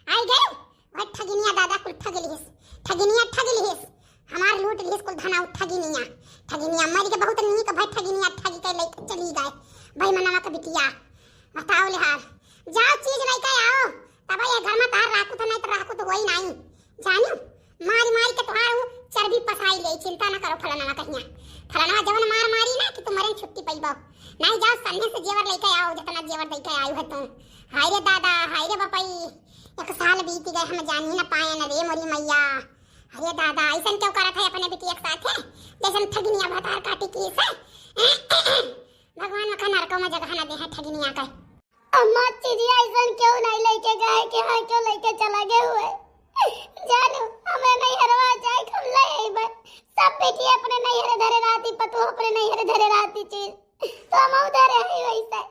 आई गयो। वह ठगिनिया दादा कुल ठग लिहिस, ठगिनिया ठग लिहिस, हमार लूट लिहिस कुल धना ठगिनिया। ठगिनिया मरि के बहुत नीक भई, ठगिनिया ठगी के लइके चली गए। बेईमानवा का बिटिया, बताओ ले हाल। जाओ चीज लइके आओ, तब ये घर में तहार राखू तो नहीं तो राखू तो होई नहीं। जानियो, मारी मारी के तोहार ऊ चर्बी पसाई ले, चिंता ना करो फलनवा कहिया। फलनवा जवन मार मारी ना कि तुम्हारे छुट्टी पइबो। नहीं जाओ सन्ने से जेवर लइके आओ, जितना जेवर लइके आयु है तुम। हाय रे दादा, हाय रे बपई, एक साल बीत गए हम जानी ना पाए न रे मोरी मैया। अरे दादा, ऐसन क्यों करत है अपने बिटिया के साथ है? जैसन ठगिनिया भतार काटी की से। भगवान ओका नरको में जगह ना दे है ठगिनिया का। अम्मा, चिड़िया ऐसन क्यों नहीं लेके गए कि हाँ, क्यों लेके चला गए हुए? जानू, हमें नहीं हरवा जाए, हम ले आई बे। सब बेटी अपने नहीं हरे धरे रहती, पतोह अपने नहीं हरे धरे रहती चीज। तो हम उधर है वैसे।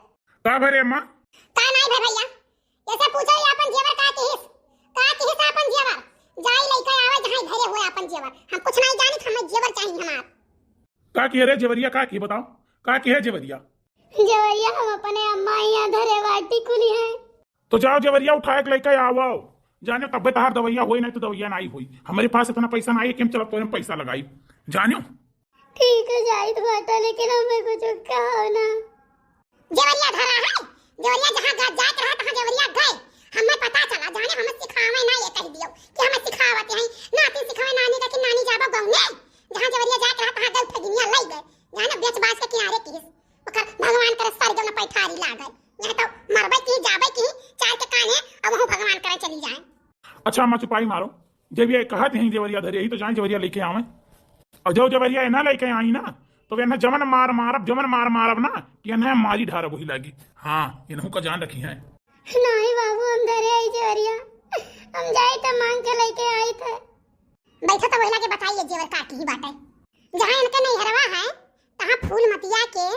का भरे अम्मा? का नहीं भे भैया, ऐसे पूछो ही आपन जेवर का किहिस? का किहिस आपन जेवर? जाई लइके आवे जहाँ धरे हुए आपन जेवर। हम कुछ नहीं जानित, हमें जेवर चाहिए हमार। का किहे रे जेवरिया, का किहे बताओ? का किहे जेवरिया? जेवरिया हम अपने अम्मा यहाँ धरे बाटी कुली हैं। तो जाओ जेवरिया उठाए के लइके आओ। जाने तब्बे तहार दवैया होई, नहीं तो दवैया नहीं होई। हमरे पास इतना पैसा नहीं है कि हम चलब तोरे में पैसा लगाई। जानियो? ठीक है, जाइत बाटा, लेकिन हमें कुछ कहो ना। जेवरिया धरा है, जेवरिया जहाँ जा-, जात रहा, तहाँ जेवरिया गए। हमें पता चला, जाने हमें सिखावे ना, ये कह दियो कि हमें सिखावत हैं, नाती सिखावे नानी का कि नानी जाबो गौने। जहाँ जेवरिया जात रहा, तहाँ गए ठगिनिया लई गए। जाने बेच बाच के किनारे किहिस, ओकर भगवान करे सरगो न पैठारी लागे। यहाँ तो मरबे की, जाबे की, चार के काने, अब वहू भगवान करे चली जाए। अच्छा अम्मा, चुपाई मारो, जब ये कहत हैं जेवरिया धरे ही, तो जाए जेवरिया लइके आवे। और जब जेवरिया ये ना लइके आई ना, तो वे ना जमन मार मारब, जमन मार मारब ना, कि इन्हें मारी ढारब वही लागी। हाँ, इन्हों का जान रखी है। नहीं बाबू, हम धरे आई जेवरिया, हम जाई त मांग के लइके आई थे। बैठो तो वही लागे बताइए जेवर का की बाटे। जहाँ इनके नैहरवा है, तहाँ फूलमतिया के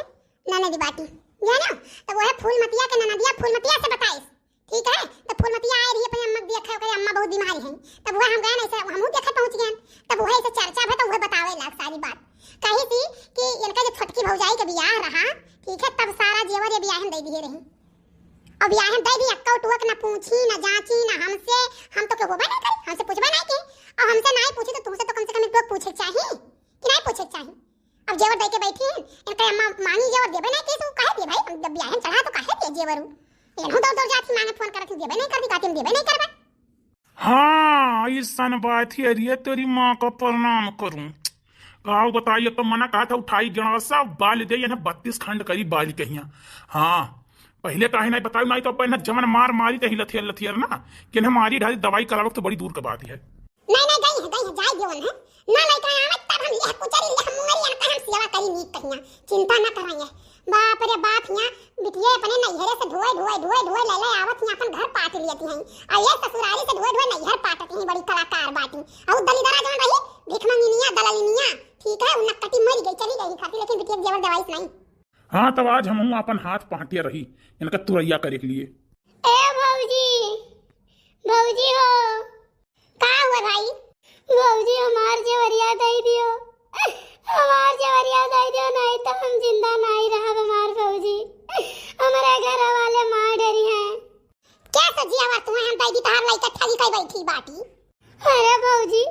ननदी बाटी, जानो? तो वो है फूलमतिया के ननदिया, फूलमतिया से बताइस। ठीक है, तो फूलमतिया आए रही अपने अम्मा के देखे, ओकरे अम्मा बहुत बीमारी है। तब वह हम गए ना, ऐसे हमहू देखे पहुँच गए। तब वह ऐसे चर्चा भे तो वह बतावे लाग सारी बात। कही थी कि इनका जो छोटकी भौजाई के बियाह रहा, ठीक है, तब सारा जेवर ये बियाह में दे दिए रही। अब बियाह में दे दी, अक्का टुअक ना पूछी, ना जांची, ना हमसे, हम तो के होबे नहीं करी, हमसे पूछबे नहीं की। और हमसे नहीं पूछी तो तुमसे तो कम से कम एक टुअक पूछे के चाही कि नहीं पूछे के चाही? अब जेवर दे के बैठी हैं, इनका अम्मा मांगी जेवर देबे नहीं की, तो काहे दिए भाई? हम जब बियाह में चढ़ा तो काहे दिए जेवर उ? इनहू दौड़ दौड़ जाती मांगे, फोन करत ही देबे नहीं कर दी, कहती हम देबे नहीं करबे। हाँ, ऐसन बात ही। अरे तेरी माँ का प्रणाम करूं। का बताइए, तो मना कहा था उठाई गंडासा, बाल दे, इन्हें बत्तीस खंड करी बाल कहिया। हाँ, पहले काहे नहीं बताऊ, नहीं तो अपन जमन मार मारी तही लथियर लथियर ना, कि इन्हें मारी ढारी दवाई करावक तो बड़ी दूर का बात है। नहीं, नहीं, गई है, गई है, जाए देवन है। ना लइका आवे तब हम यह कुचरी, यह मुंगरी, इनका हम सेवा करी नीक कहिया। चिंता ना करेंगे। बाप रे बाप, हियाँ बिटिया अपने नैहरे से ढोए, ढोए, ढोए, ढोए ले, ले आवत हियाँ अपन घर पाट लियत हैं। और ये ससुरारी से ढोए, ढोए नैहर पाटत हैं, बड़ी कलाकार बाटी। और दलिदरा जौन रही, भिखमंगिनिया, दललिनिया, ठीक है, उन्नत कटी मर गई, चली गई खाती, लेकिन बिटिया के जेवर देवाइस नहीं। हाँ, तब आज हमहू अपन हाथ पहटिया रही, इनका तुरैया करे के लिए। ए भौजी, भौजी हो। का हुआ भाई? भौजी, हमार जेवरिया दे दियो, हमार जेवरिया दे दियो, नहीं तो हम जिंदा नहीं रहब हमार भौजी, हमारे घर वाले मार डरी हैं। क्या सजिया हुआ तुम्हें हम दे दी, तहार लइका ठगी कई बैठी बाटी। अरे भौजी,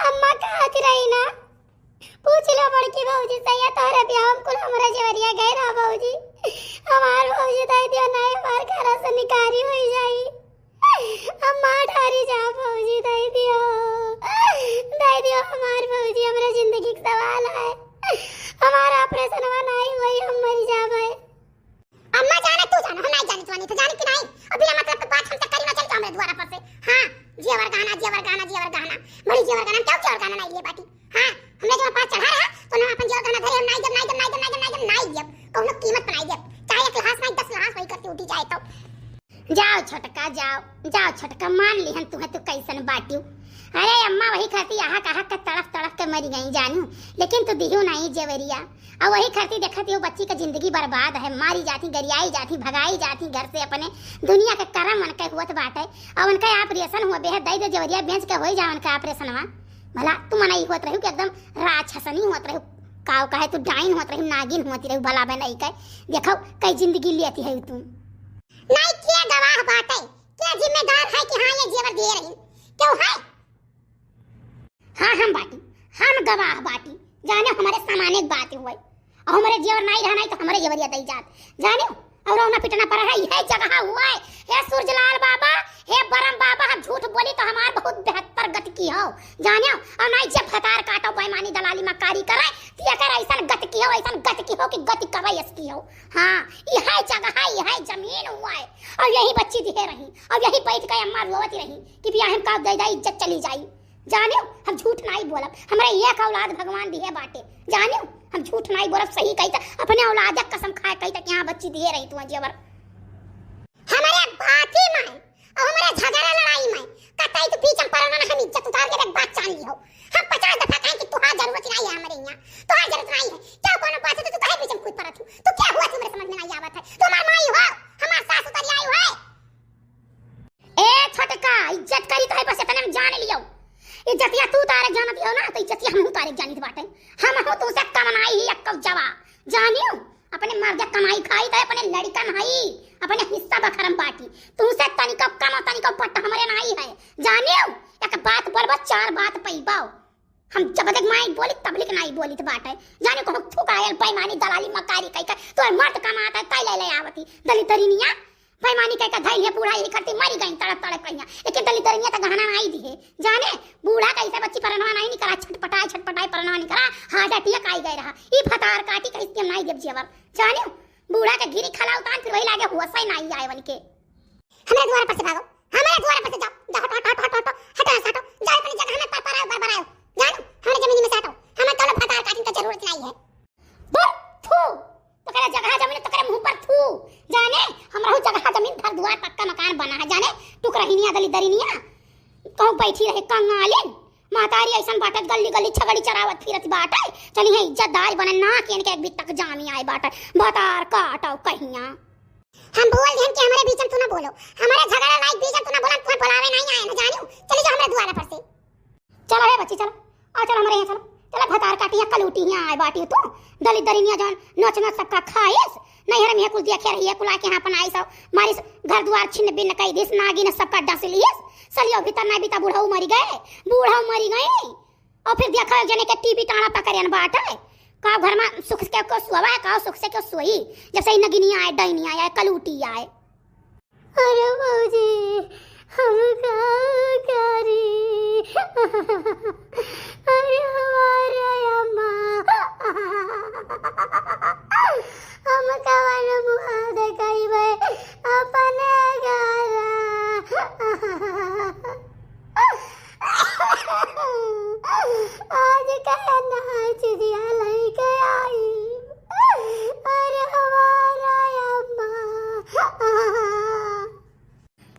अम्मा कहत रही ना, पूछ लो बड़की भौजी से, या तोहरे बियाह में कुल हमरा जेवरिया गए रहा भौजी। हमार भौजी दे दियो, नहीं हमार घर से निकारी हो जाई। अम्मा ठारी जा भौजी, दे दियो, दे दियो हमार भौजी, हमरा जिंदगी के सवाल है। हमार ऑपरेशनवा नहीं हुई, हम मर जाबे। अम्मा जाने तू जानो, हम नहीं जानी, तू नहीं तो जाने कि नहीं। और बिना मतलब के बात हमसे करी ना, चल जाओ मेरे द्वारा पर से। हाँ, जेवर गहना, जेवर गहना, जेवर गहना। बड़ी जेवर गहना, क्या जेवर गहना नहीं लिए बाटी? हाँ, हमने जो पास चढ़ा रहा, तो ना अपन जेवर गहना धरे, हम नहीं जब, नहीं जब, नहीं जब, नहीं जब, नहीं जब, नहीं जब। कौनो कीमत पर नहीं जब। चाहे एक लहास नहीं, दस लहास वही करके उठी जाए तो। जाओ छोटका, जाओ, जाओ छोटका, मान लिहन तुहे तू कैसन बाटियो। अरे अम्मा वही खाती आहा कहा के तड़फ तड़फ के मरी गई जानू, लेकिन तू दिहू नहीं जेवरिया। अउ वही खरती देखत ही उ बच्ची क जिंदगी बर्बाद है, मारी जाती, गरियाई जाती, भगाई जाती घर से अपने। दुनिया क करम उनके हुअत बाटे। अउ उनके operation हुआ बेहद दई दे जेवरिया बेच के होई जा उनका operation वा। भला तू मनई हुअत रही कि एकदम राक्षसनी हुअत रही, काव कहे तू डाइन हुअत रही, नागिन हुअत रही, भला बे नहीं कहे। देखो कई जिंदगी लेती है तू। नहीं, के गवाह बाटे? के जिम्मेदार है कि हाँ ये जेवर दिए रही? क्यों है? हाँ हम बाटी, हम गवाह बाटी। जाने हमरे सामाने क बात हुए, अउ हमरे जेवर नाई रहा नाई तो हमरे जेवरिया दई जात। जाने अउ रोना पिटना पड़ा है, यह जगह हुआ है। हे सूरजलाल बाबा, हे बरम बाबा, हम झूठ बोली तो हमार बहुत बेहतर गति की हो। जाने अउ नाई जे भतार काटो, बेईमानी दलाली मक्कारी करे, तो एकर ऐसन गति की हो, ऐसन गति की हो कि गति कबई इसकी हो। हाँ, यह जगह है, यह जमीन हुआ है। अउ यही बच्ची दिहे रही, अउ यही बैठ के अम्मा रोवत रही कि बियाह में का दे दे, इज्जत चली जाई। जानियो, हम झूठ नाई बोलब, हमरा एक औलाद भगवान दिहे बाटे। जानियो, हम झूठ नाई बोलब, सही कही त अपने औलाद क कसम खाए कही त कि हाँ बच्ची दिहे रही तू जेवर। हमरे बाती में अउ हमरे झगड़ा लड़ाई में कतई तू बीच में पड़ना ना, हम इज्जत उतार के एक बात जान लियो। हम पचास दफा कहें कि तुहार जरूरत नाई है हमरे यहाँ, तुहार जरूरत नाई है। क्या कोनो बात है तो तू काहे बीच में कूद पड़त हो? तू क्या हुआ, तुम्हरे समझ में नाई आवत है? तू हमार माई हो, हमार सास उतरियाई हो। ए छोटका, इज्जत करी तो है बस इतने में जान लियो। इज्जतिया तू उतारे जानत हो ना, तो इज्जतिया हम उतारे जानित बाटे। हम हो तुमसे कम नाई ही अक्कौ जवा। जानियो, अपने मर्द कमाई खाई तो अपने लड़िकन हई, अपने हिस्सा बखरम बाटी। तुमसे तनिको कम, तनिको पट हमरे नाई है। जानियो, एक बात बोलबो, चार बात पइबो। हम जब तक माई बोली, तब लिक नाई बोलित बाटे। जाने को थुकायल, बेईमानी, दलाली, मकारी कई का, तोर मर्द कमात है, कई ले ले आवती। दलित दरिनिया, बेईमानी कई का धइल है, बूढ़ा यही करती मरी गई तड़प तड़प कहिया। लेकिन दलित दरिनिया त गहना नाई दिहे। जाने, बूढ़ा कैसे बच्ची परनवा नाई निकरा, छटपटाए, छटपटाए परनवा निकरा, heart attack आई गए रहा। ई भतार काटी कहिस कि हम नाई देब जेवर। जाने, बूढ़ा के गिरी खला उतान, फिर वही लागे हुआ सही नाई आए बन के। हमरे द्वार पर से भागो, हमरे द्वार पर से जाओ, जाओ, हटो, हटो, हटो, हटो, हटो, हटो, हटो, जाओ अपनी जगह में पर, पर आओ, पर, पर आओ, जानो, हमरे जमीन में से हटो, हमें कौनो भतार काटिन का जरूरत नहीं है। धुर, थू, तोकरे जगह जमीन, तोकरे मुंह पर थू, जाने, हमरा हूँ जगह जमीन, घर दुआर, पक्का मकान बना है, जाने, टुकरहिनिया, दली दरिनिया, कहूँ बैठी रहे कंगालिन, महतारी ऐसन बाटे, गली गली छगड़ी चरावत फिरत बाटे, चली है इज्जतदार बने ना, कि इनके एक बीत तक जामी आए बाटे, भतार काटो कहिया। हम बोल दिहन कि हमरे बीच में तू ना बोलो, हमरे झगड़ा लायक बीच में तू ना बोला, तू बोलावे नहीं आए ना जानियो। चली जाओ हमरे द्वारा पर से। चलो हे बच्ची, चलो, आ चलो हमरे यहाँ चलो। चलो भतार काटी या कलूटी यहाँ आए बाटी तू, दलित दरिनिया जौन नोच नोच सबका खाइस, नैहर में कुल देखे रही है, कुल आके यहाँ अपन आई सब मारिस, घर दुआर छिन्न भिन्न कई दिस, नागिन सबका डस लियस, सलियो भीतर ना बीता, बूढ़ऊ मरी गए, बूढ़ऊ मरी गई। अउ फिर देखा एक जने के टीवी टाड़ा पकड़ियन बाटे। का घर में सुख से क्यों सोवा है, का सुख से क्यों सोई? जब से ई नगिनी आए, डैनी आए, कलूटी आए। अरे भौजी, हम का करी? अरे हमारे अम्मा, हम कवन मुँह देखाइबे अपने घर? आज का नाच दिया लइके आई। अरे हमारा अम्मा।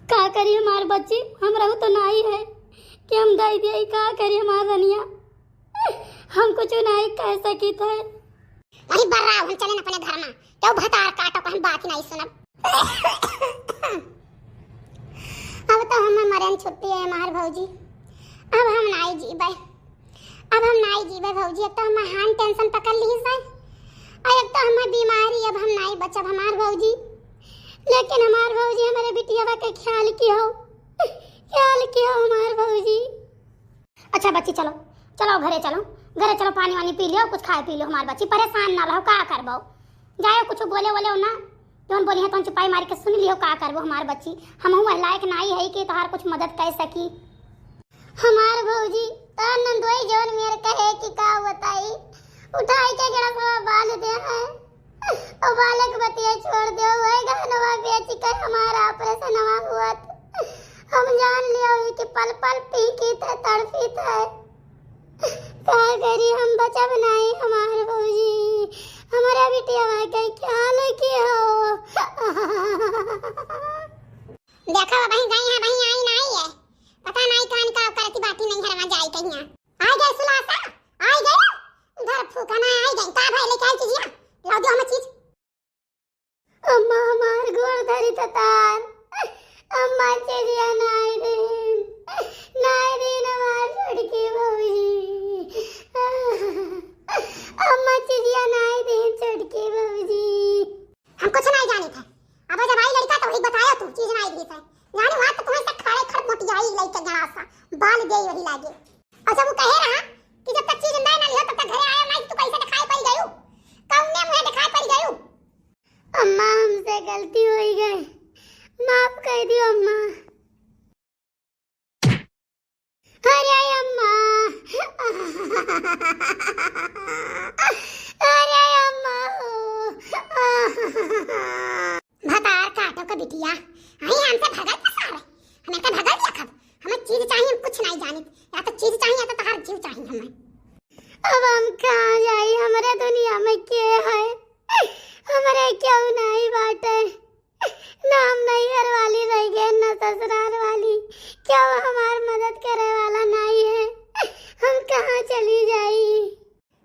का करी हमार बच्ची, हम रहू तो नाई है कि हम दई दिया, का करी हमार रनिया, हम कुछ नाई कह सकित है। अरे बर्रा, हम चलेन अपने घर में, क्यों भतार काटो, हम बात नहीं सुनब। अब तो हम मरन छुट्टी है हमार भौजी, अब हम नाई जीबे, अब हम नाई जीबे भौजी, अब तो हम हान tension पकड़ ली है। और एक तो हमार बीमारी, अब हम नाई बचब हमार भौजी। लेकिन हमार भौजी हमरे बिटियावा के ख्याल किहो, ख्याल किहो हमार भौजी। अच्छा बच्ची, चलो, चलो घरे चलो, घरे चलो, पानी वानी पी लियो, कुछ खाए पी लियो हमार बच्ची, परेशान ना रहो, का करबो, जायो कुछ बोले वोले हो ना, जौन बोली है तौन चुपाई मार के सुन लियो, का करबो हमार बच्ची, हमहू वह लायक नाई है कि तोहार कुछ मदद कर सकी। हमार भौजी, तार नंदोई जौन मेर कहे कि का बताई, उठाई के गड़सवा बाल दे है। ओ बालक बतिया छोड़ दो, वह गहनवा बेच के हमारा ऑपरेशनवा हुआ था। हम जान लियो ही कि पल पल पीकित है, तड़पित है। का करी हम बचब नहीं हमार भौजी, हमारा बिटिया के ख्याल किहो। देखो वही गई है, वही आई नहीं है, पता नहीं कौन का करती बाटी नहीं है, वहाँ जाई कहीं। आई गए सुलासा, आई गए। घर फूकना आई गई। का भाई लेके आई चीज, अच्छा, वो कहे रहा कि जब तक चीज जिंदा ना लिहो, तब तक घरे आयो ना, कि तू कैसे दिखाई पड़ गयू, कौने मुँहे दिखाई पड़ गयू? अम्मा, हमसे गलती हो गई, माफ कर दियो अम्मा। अरे अम्मा, अरे अम्मा हो। भतार काटो का बिटिया, आई हमसे भगल पसार है, हमें तो भगल दिया खब, हमें चीज चाहिए, हम कुछ नहीं जानित, या तो चीज चाहिए या तो तहार जीव चाहिए हमें। अब हम कहाँ जाई, हमरे दुनिया में के है, हमरे क्यों नहीं बाटे। ना हम नैहर वाली रह गए, ना ससुराल वाली, क्यों हमार मदद करे वाला नहीं है, हम कहाँ चली जाई?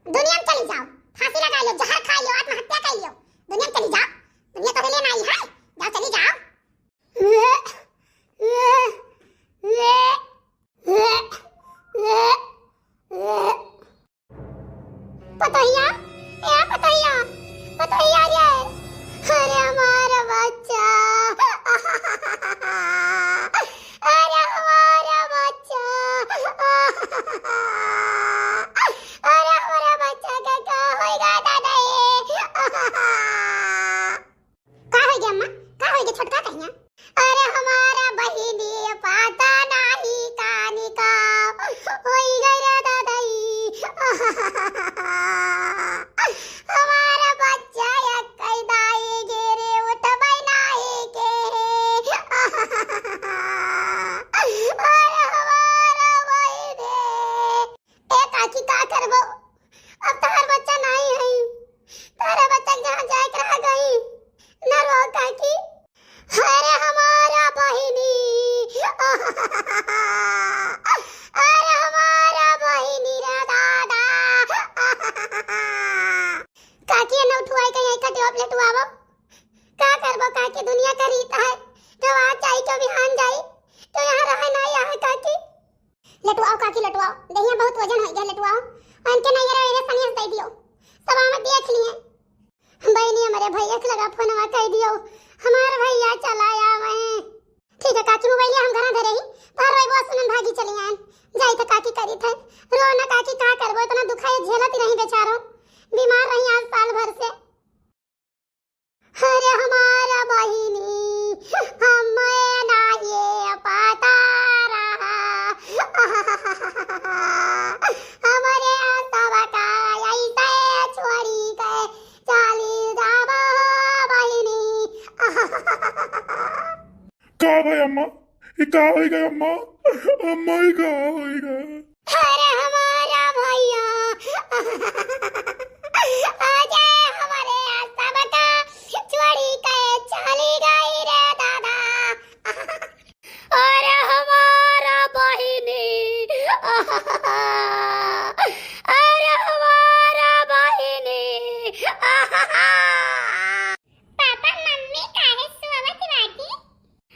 दुनिया में चली जाओ, फांसी लगा लो, जहर खा लो, आत्महत्या कर लो, दुनिया में चली जाओ, दुनिया तो लेना ही है, जाओ चली जाओ। वे, वे, वे, वे, वे, वे। पतोहिया, ए पतोहिया, पतोहिया रे, अरे हमारा बच्चा, अरे हमारा बच्चा, अरे हमारा बच्चा का का होइगा दादा ए? का होइगा अम्मा? का होइगा छोटका कहिया? अरे हमारा बहिनी, पता नाही कानी का होइगा रे दादाई। हमारा बच्चा एक्कई दाई गिरे उठबै नाही के। अरे हमारा बहिनी। ए काकी, का करबो? अब तहार बच्चा नाही है, तहार बच्चा जहाँ जाए के रह गई। न रो काकी। अरे हमारा बहिनी, अरे हमारा बहिनी रे दादा। काकी, न उठुआई कहीं एक खटिया पे लेटुआवो। का करबो काकी, दुनिया का रीत है, जो आज जाई, जो बिहान जाई, जो यहाँ रहे ना यहाँ काकी। लेटुआओ काकी, लेटुआओ, देहिया बहुत वजन हो गया, लेटुआओ। अनके नैहर में सनेस दे दियो, सब आवे देख लिए। बहिनी, हमरे भैया के लगा फोनवा कह दियो, हमार भैया चला आवे। ठीक है काकी, मोबाइल हम घरा धरे ही, बाहर रोइबो सुनन भागी चली आन। जाई त काकी करी थे, रो ना काकी, का करबो, इतना दुखाई झेलत रही बेचारो, बीमार रही आज साल भर से। अरे हमारा बहिनी, हमें ना ये पता रहा। हमरे सबका ऐसे छोड़ी के चली जाबो बहिनी। का भाई अम्मा? ई का होइगा अम्मा? अम्मा, ई का होइगा? अरे हमारा भैया, अजय हमरे सबका छोड़ी के चली गई रे दादा। अरे हमारा बहिनी, अरे हमारा बहिनी। पापा, मम्मी काहे सोवत बाटी?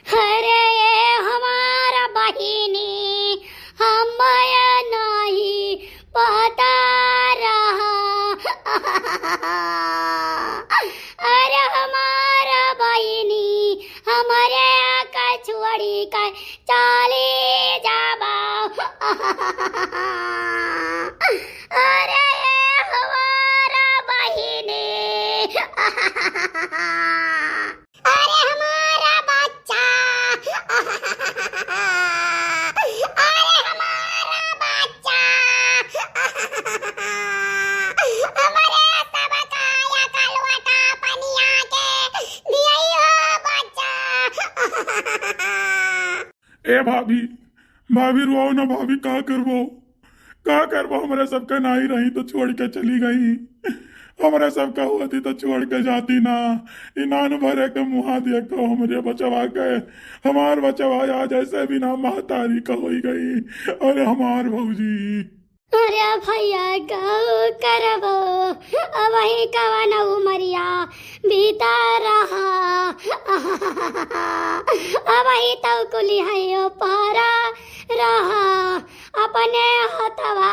अरे ये हमारा बहिनी, हमया नहीं पता रहा। अरे हमारा बहिनी, हमरे का छोड़ी के चली जाबो। अरे हमारा बहिनी। अरे हमारा बच्चा, अरे हमारा बच्चा, हमरे सबका या कलवटा पनिया के दियई हो बच्चा। ए भाभी, भाभी रोओ ना भाभी, का करबो, का करबो, हमरे सबका नाई रही तो छोड़ के चली गई, हमरे सबका होती तो छोड़ के जाती ना। इनान भरे के मुहा देखो हमरे बचवा के, हमार बचवा आज ऐसे बिना महतारी का होई गई। अरे हमार भौजी। अरे भैया, का करबो, अबही कवन उमरिया बीता रहा। अबही तो कुली है पारा रहा, अपने हथवा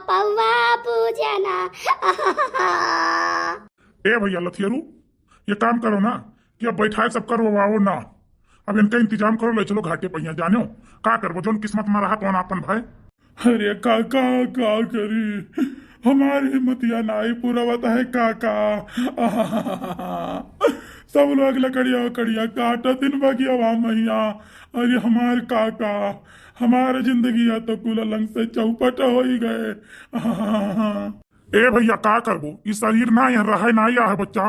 पौवा पूजना। ए भैया लथियरू, ये काम करो ना कि अब बैठाए सब करवाओ ना, अब इनका इंतजाम करो, ले चलो घाटे पहिया जानो। का करबो, जोन किस्मत में रहा तोन आपन भाई। अरे काका, का करी, हमार हिम्मतिया नाई पुरवत है काका। सब लोग लकड़िया उकड़िया काटत दिन बगियावा मैया। अरे हमार काका, हमार जिंदगिया तो कुल अलंग से चौपट होई गए। ए भैया, का करबो, ई शरीर ना यहाँ रहे ना, या है बच्चा,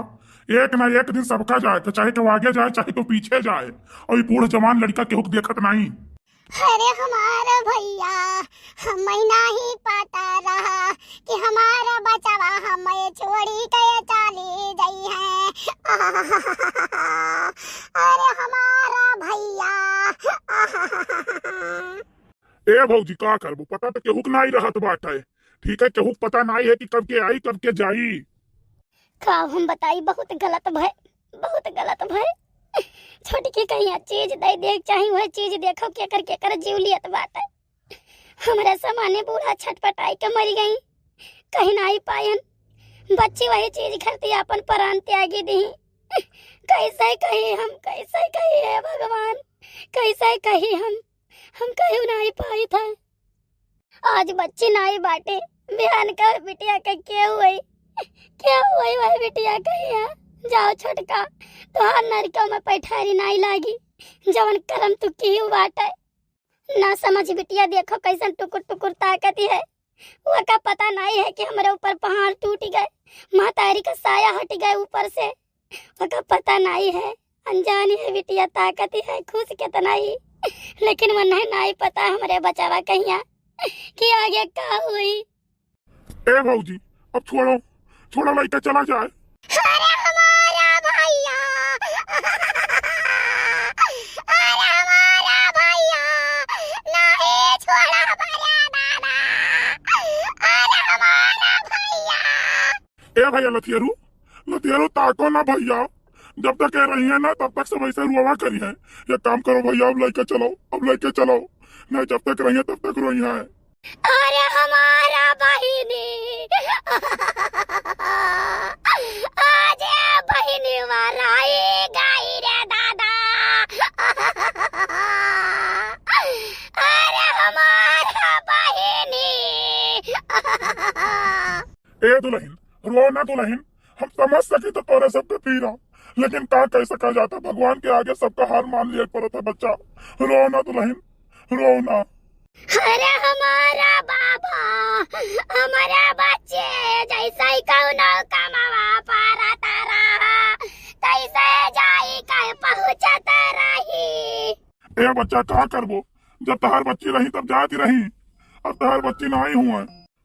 एक ना एक दिन सबका जाए, तो चाहे केहू आगे जाए, चाहे केहू पीछे जाए। और ई बूढ़ जवान लड़का केहू के देखत नहीं। अरे हमारा भैया, हमें नहीं पता रहा कि हमारा बचवा हमें छोड़ी के चली गई है। अरे हमारा भैया। ए भौजी, का करबो, पता तो केहू के नाई रहत बाटे। ठीक है, केहू के पता नाई है कि कब के आई, कब के जाई। का हम बताई, बहुत गलत भय, बहुत गलत भय। छोटकी कहिया चीज दे दे चाही, वह चीज देखो केकर केकर जीव लियत बाटे। हमरे समाने बूढ़ा छटपटाई के मरी गई, कहीं नाई पायन। बच्ची वही चीज खातिर अपन प्राण त्यागी दी। कैसे कही हम, कैसे कही हे भगवान, कैसे कही हम, हम कहीं नाई पाई था। आज बच्ची नाई बाटे, बिहान का बिटिया के के हुई, के हुई वही बिटिया कहिया। जाओ छोटका, तोहार नरकों में पैठारी नाई लागी, जवन करम तू किहू बाटे। ना समझ बिटिया, देखो कैसन टुकुर टुकुर ताकती है। वका पता नाई है कि हमरे ऊपर पहाड़ टूट गए, महतारी का साया हट गए ऊपर से। वका पता नाई है, अनजानी है बिटिया, ताकती है खुश कितना ही, लेकिन वन्हे नाई पता हमरे बचावा कहिया कि आगे का हुई। ए भौजी, अब छोड़ो, छोड़ो, लइके चला जाए। अरे हमारा भैया, अरे हमारा भैया, नहीं छोड़ा भैया दादा, अरे हमारा भैया। ए भैया लथियरू, लथियरू ताको ना भैया, जब तक ये रही है ना तब तक सब ऐसे रुआवा करी है। ये काम करो भैया, अब लइके चलो, अब लइके चलो, नहीं जब तक रही है तब तक रोई है। अरे हमारा बहिनी, आज बहिनी वराई गई रे दादा। अरे हमारा बहिनी। ए दुलहिन, रो ना दुलहिन, हम समझ सकी तो तोरे सबके पीरा, लेकिन का कह सका जाता, भगवान के आगे सबका हार मान लिए पड़त है बच्चा। रो ना दुलहिन, रो ना। अरे हमारा बाबा, हमारा बच्चे जैसे ही कौनो कमावा पारत रहा, तैसे जाई कह पहुँचत रही। ए बच्चा, का करबो, जब तहार बच्ची रही तब जाती रही, अब तहार बच्ची नाई हुआ।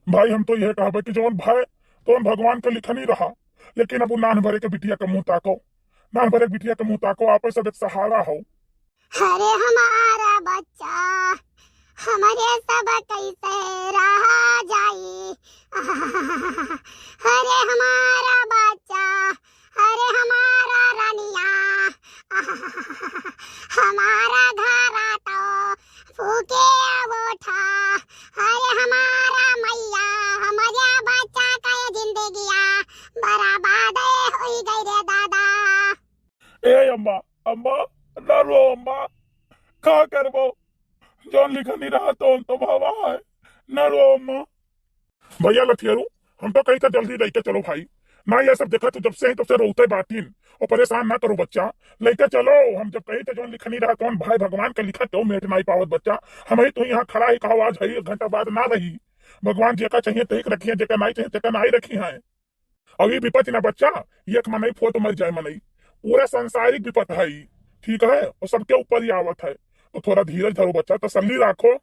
भाई, हम तो यह कहबे कि जौन भय तौन भगवान के लिखनी रहा, लेकिन अब उ नान भरे के बिटिया के मुंह ताको, नान भरे के बिटिया के मुंह ताको, आप सब एक सहारा हो। अरे हमारा बच्चा, हमारे सब कैसे रहा जाई। अरे हमारा बच्चा, अरे हमारा रानिया, हमारा घरा तो फूके उठा। अरे हमारा मैया, हमारे बच्चा का ये जिंदगिया बर्बाद होई गई रे दादा। ए अम्मा, अम्मा, ना रो अम्मा, का करबो, जौन लिखनी रहा तौन तो भवा है, ना रो अम्मा। भैया लठियरू, हम तो कही था जल्दी लइके चलो भाई, ना ये सब देखा तू जब से ही तब से रोते बाटिन। और परेशान ना करो बच्चा, लइके चलो। हम जब कही थे जौन लिखनी रहा तौन भाई भगवान का लिखा तो मेट नाई पावत बच्चा। हम ही तू यहाँ खड़ा ही कहो आज है एक घंटा बाद ना रही। भगवान जेका चाहिए तेक रखिए, जेका नाई चाहिए तेका नाई रखी है। अभी विपत ना बच्चा, एक मनई फोट मर जाए मनई, पूरा सांसारिक विपत है ई, ठीक है, और सबके ऊपर ही आवत है। तो थोड़ा धीरज धरो बच्चा, तसल्ली राखो।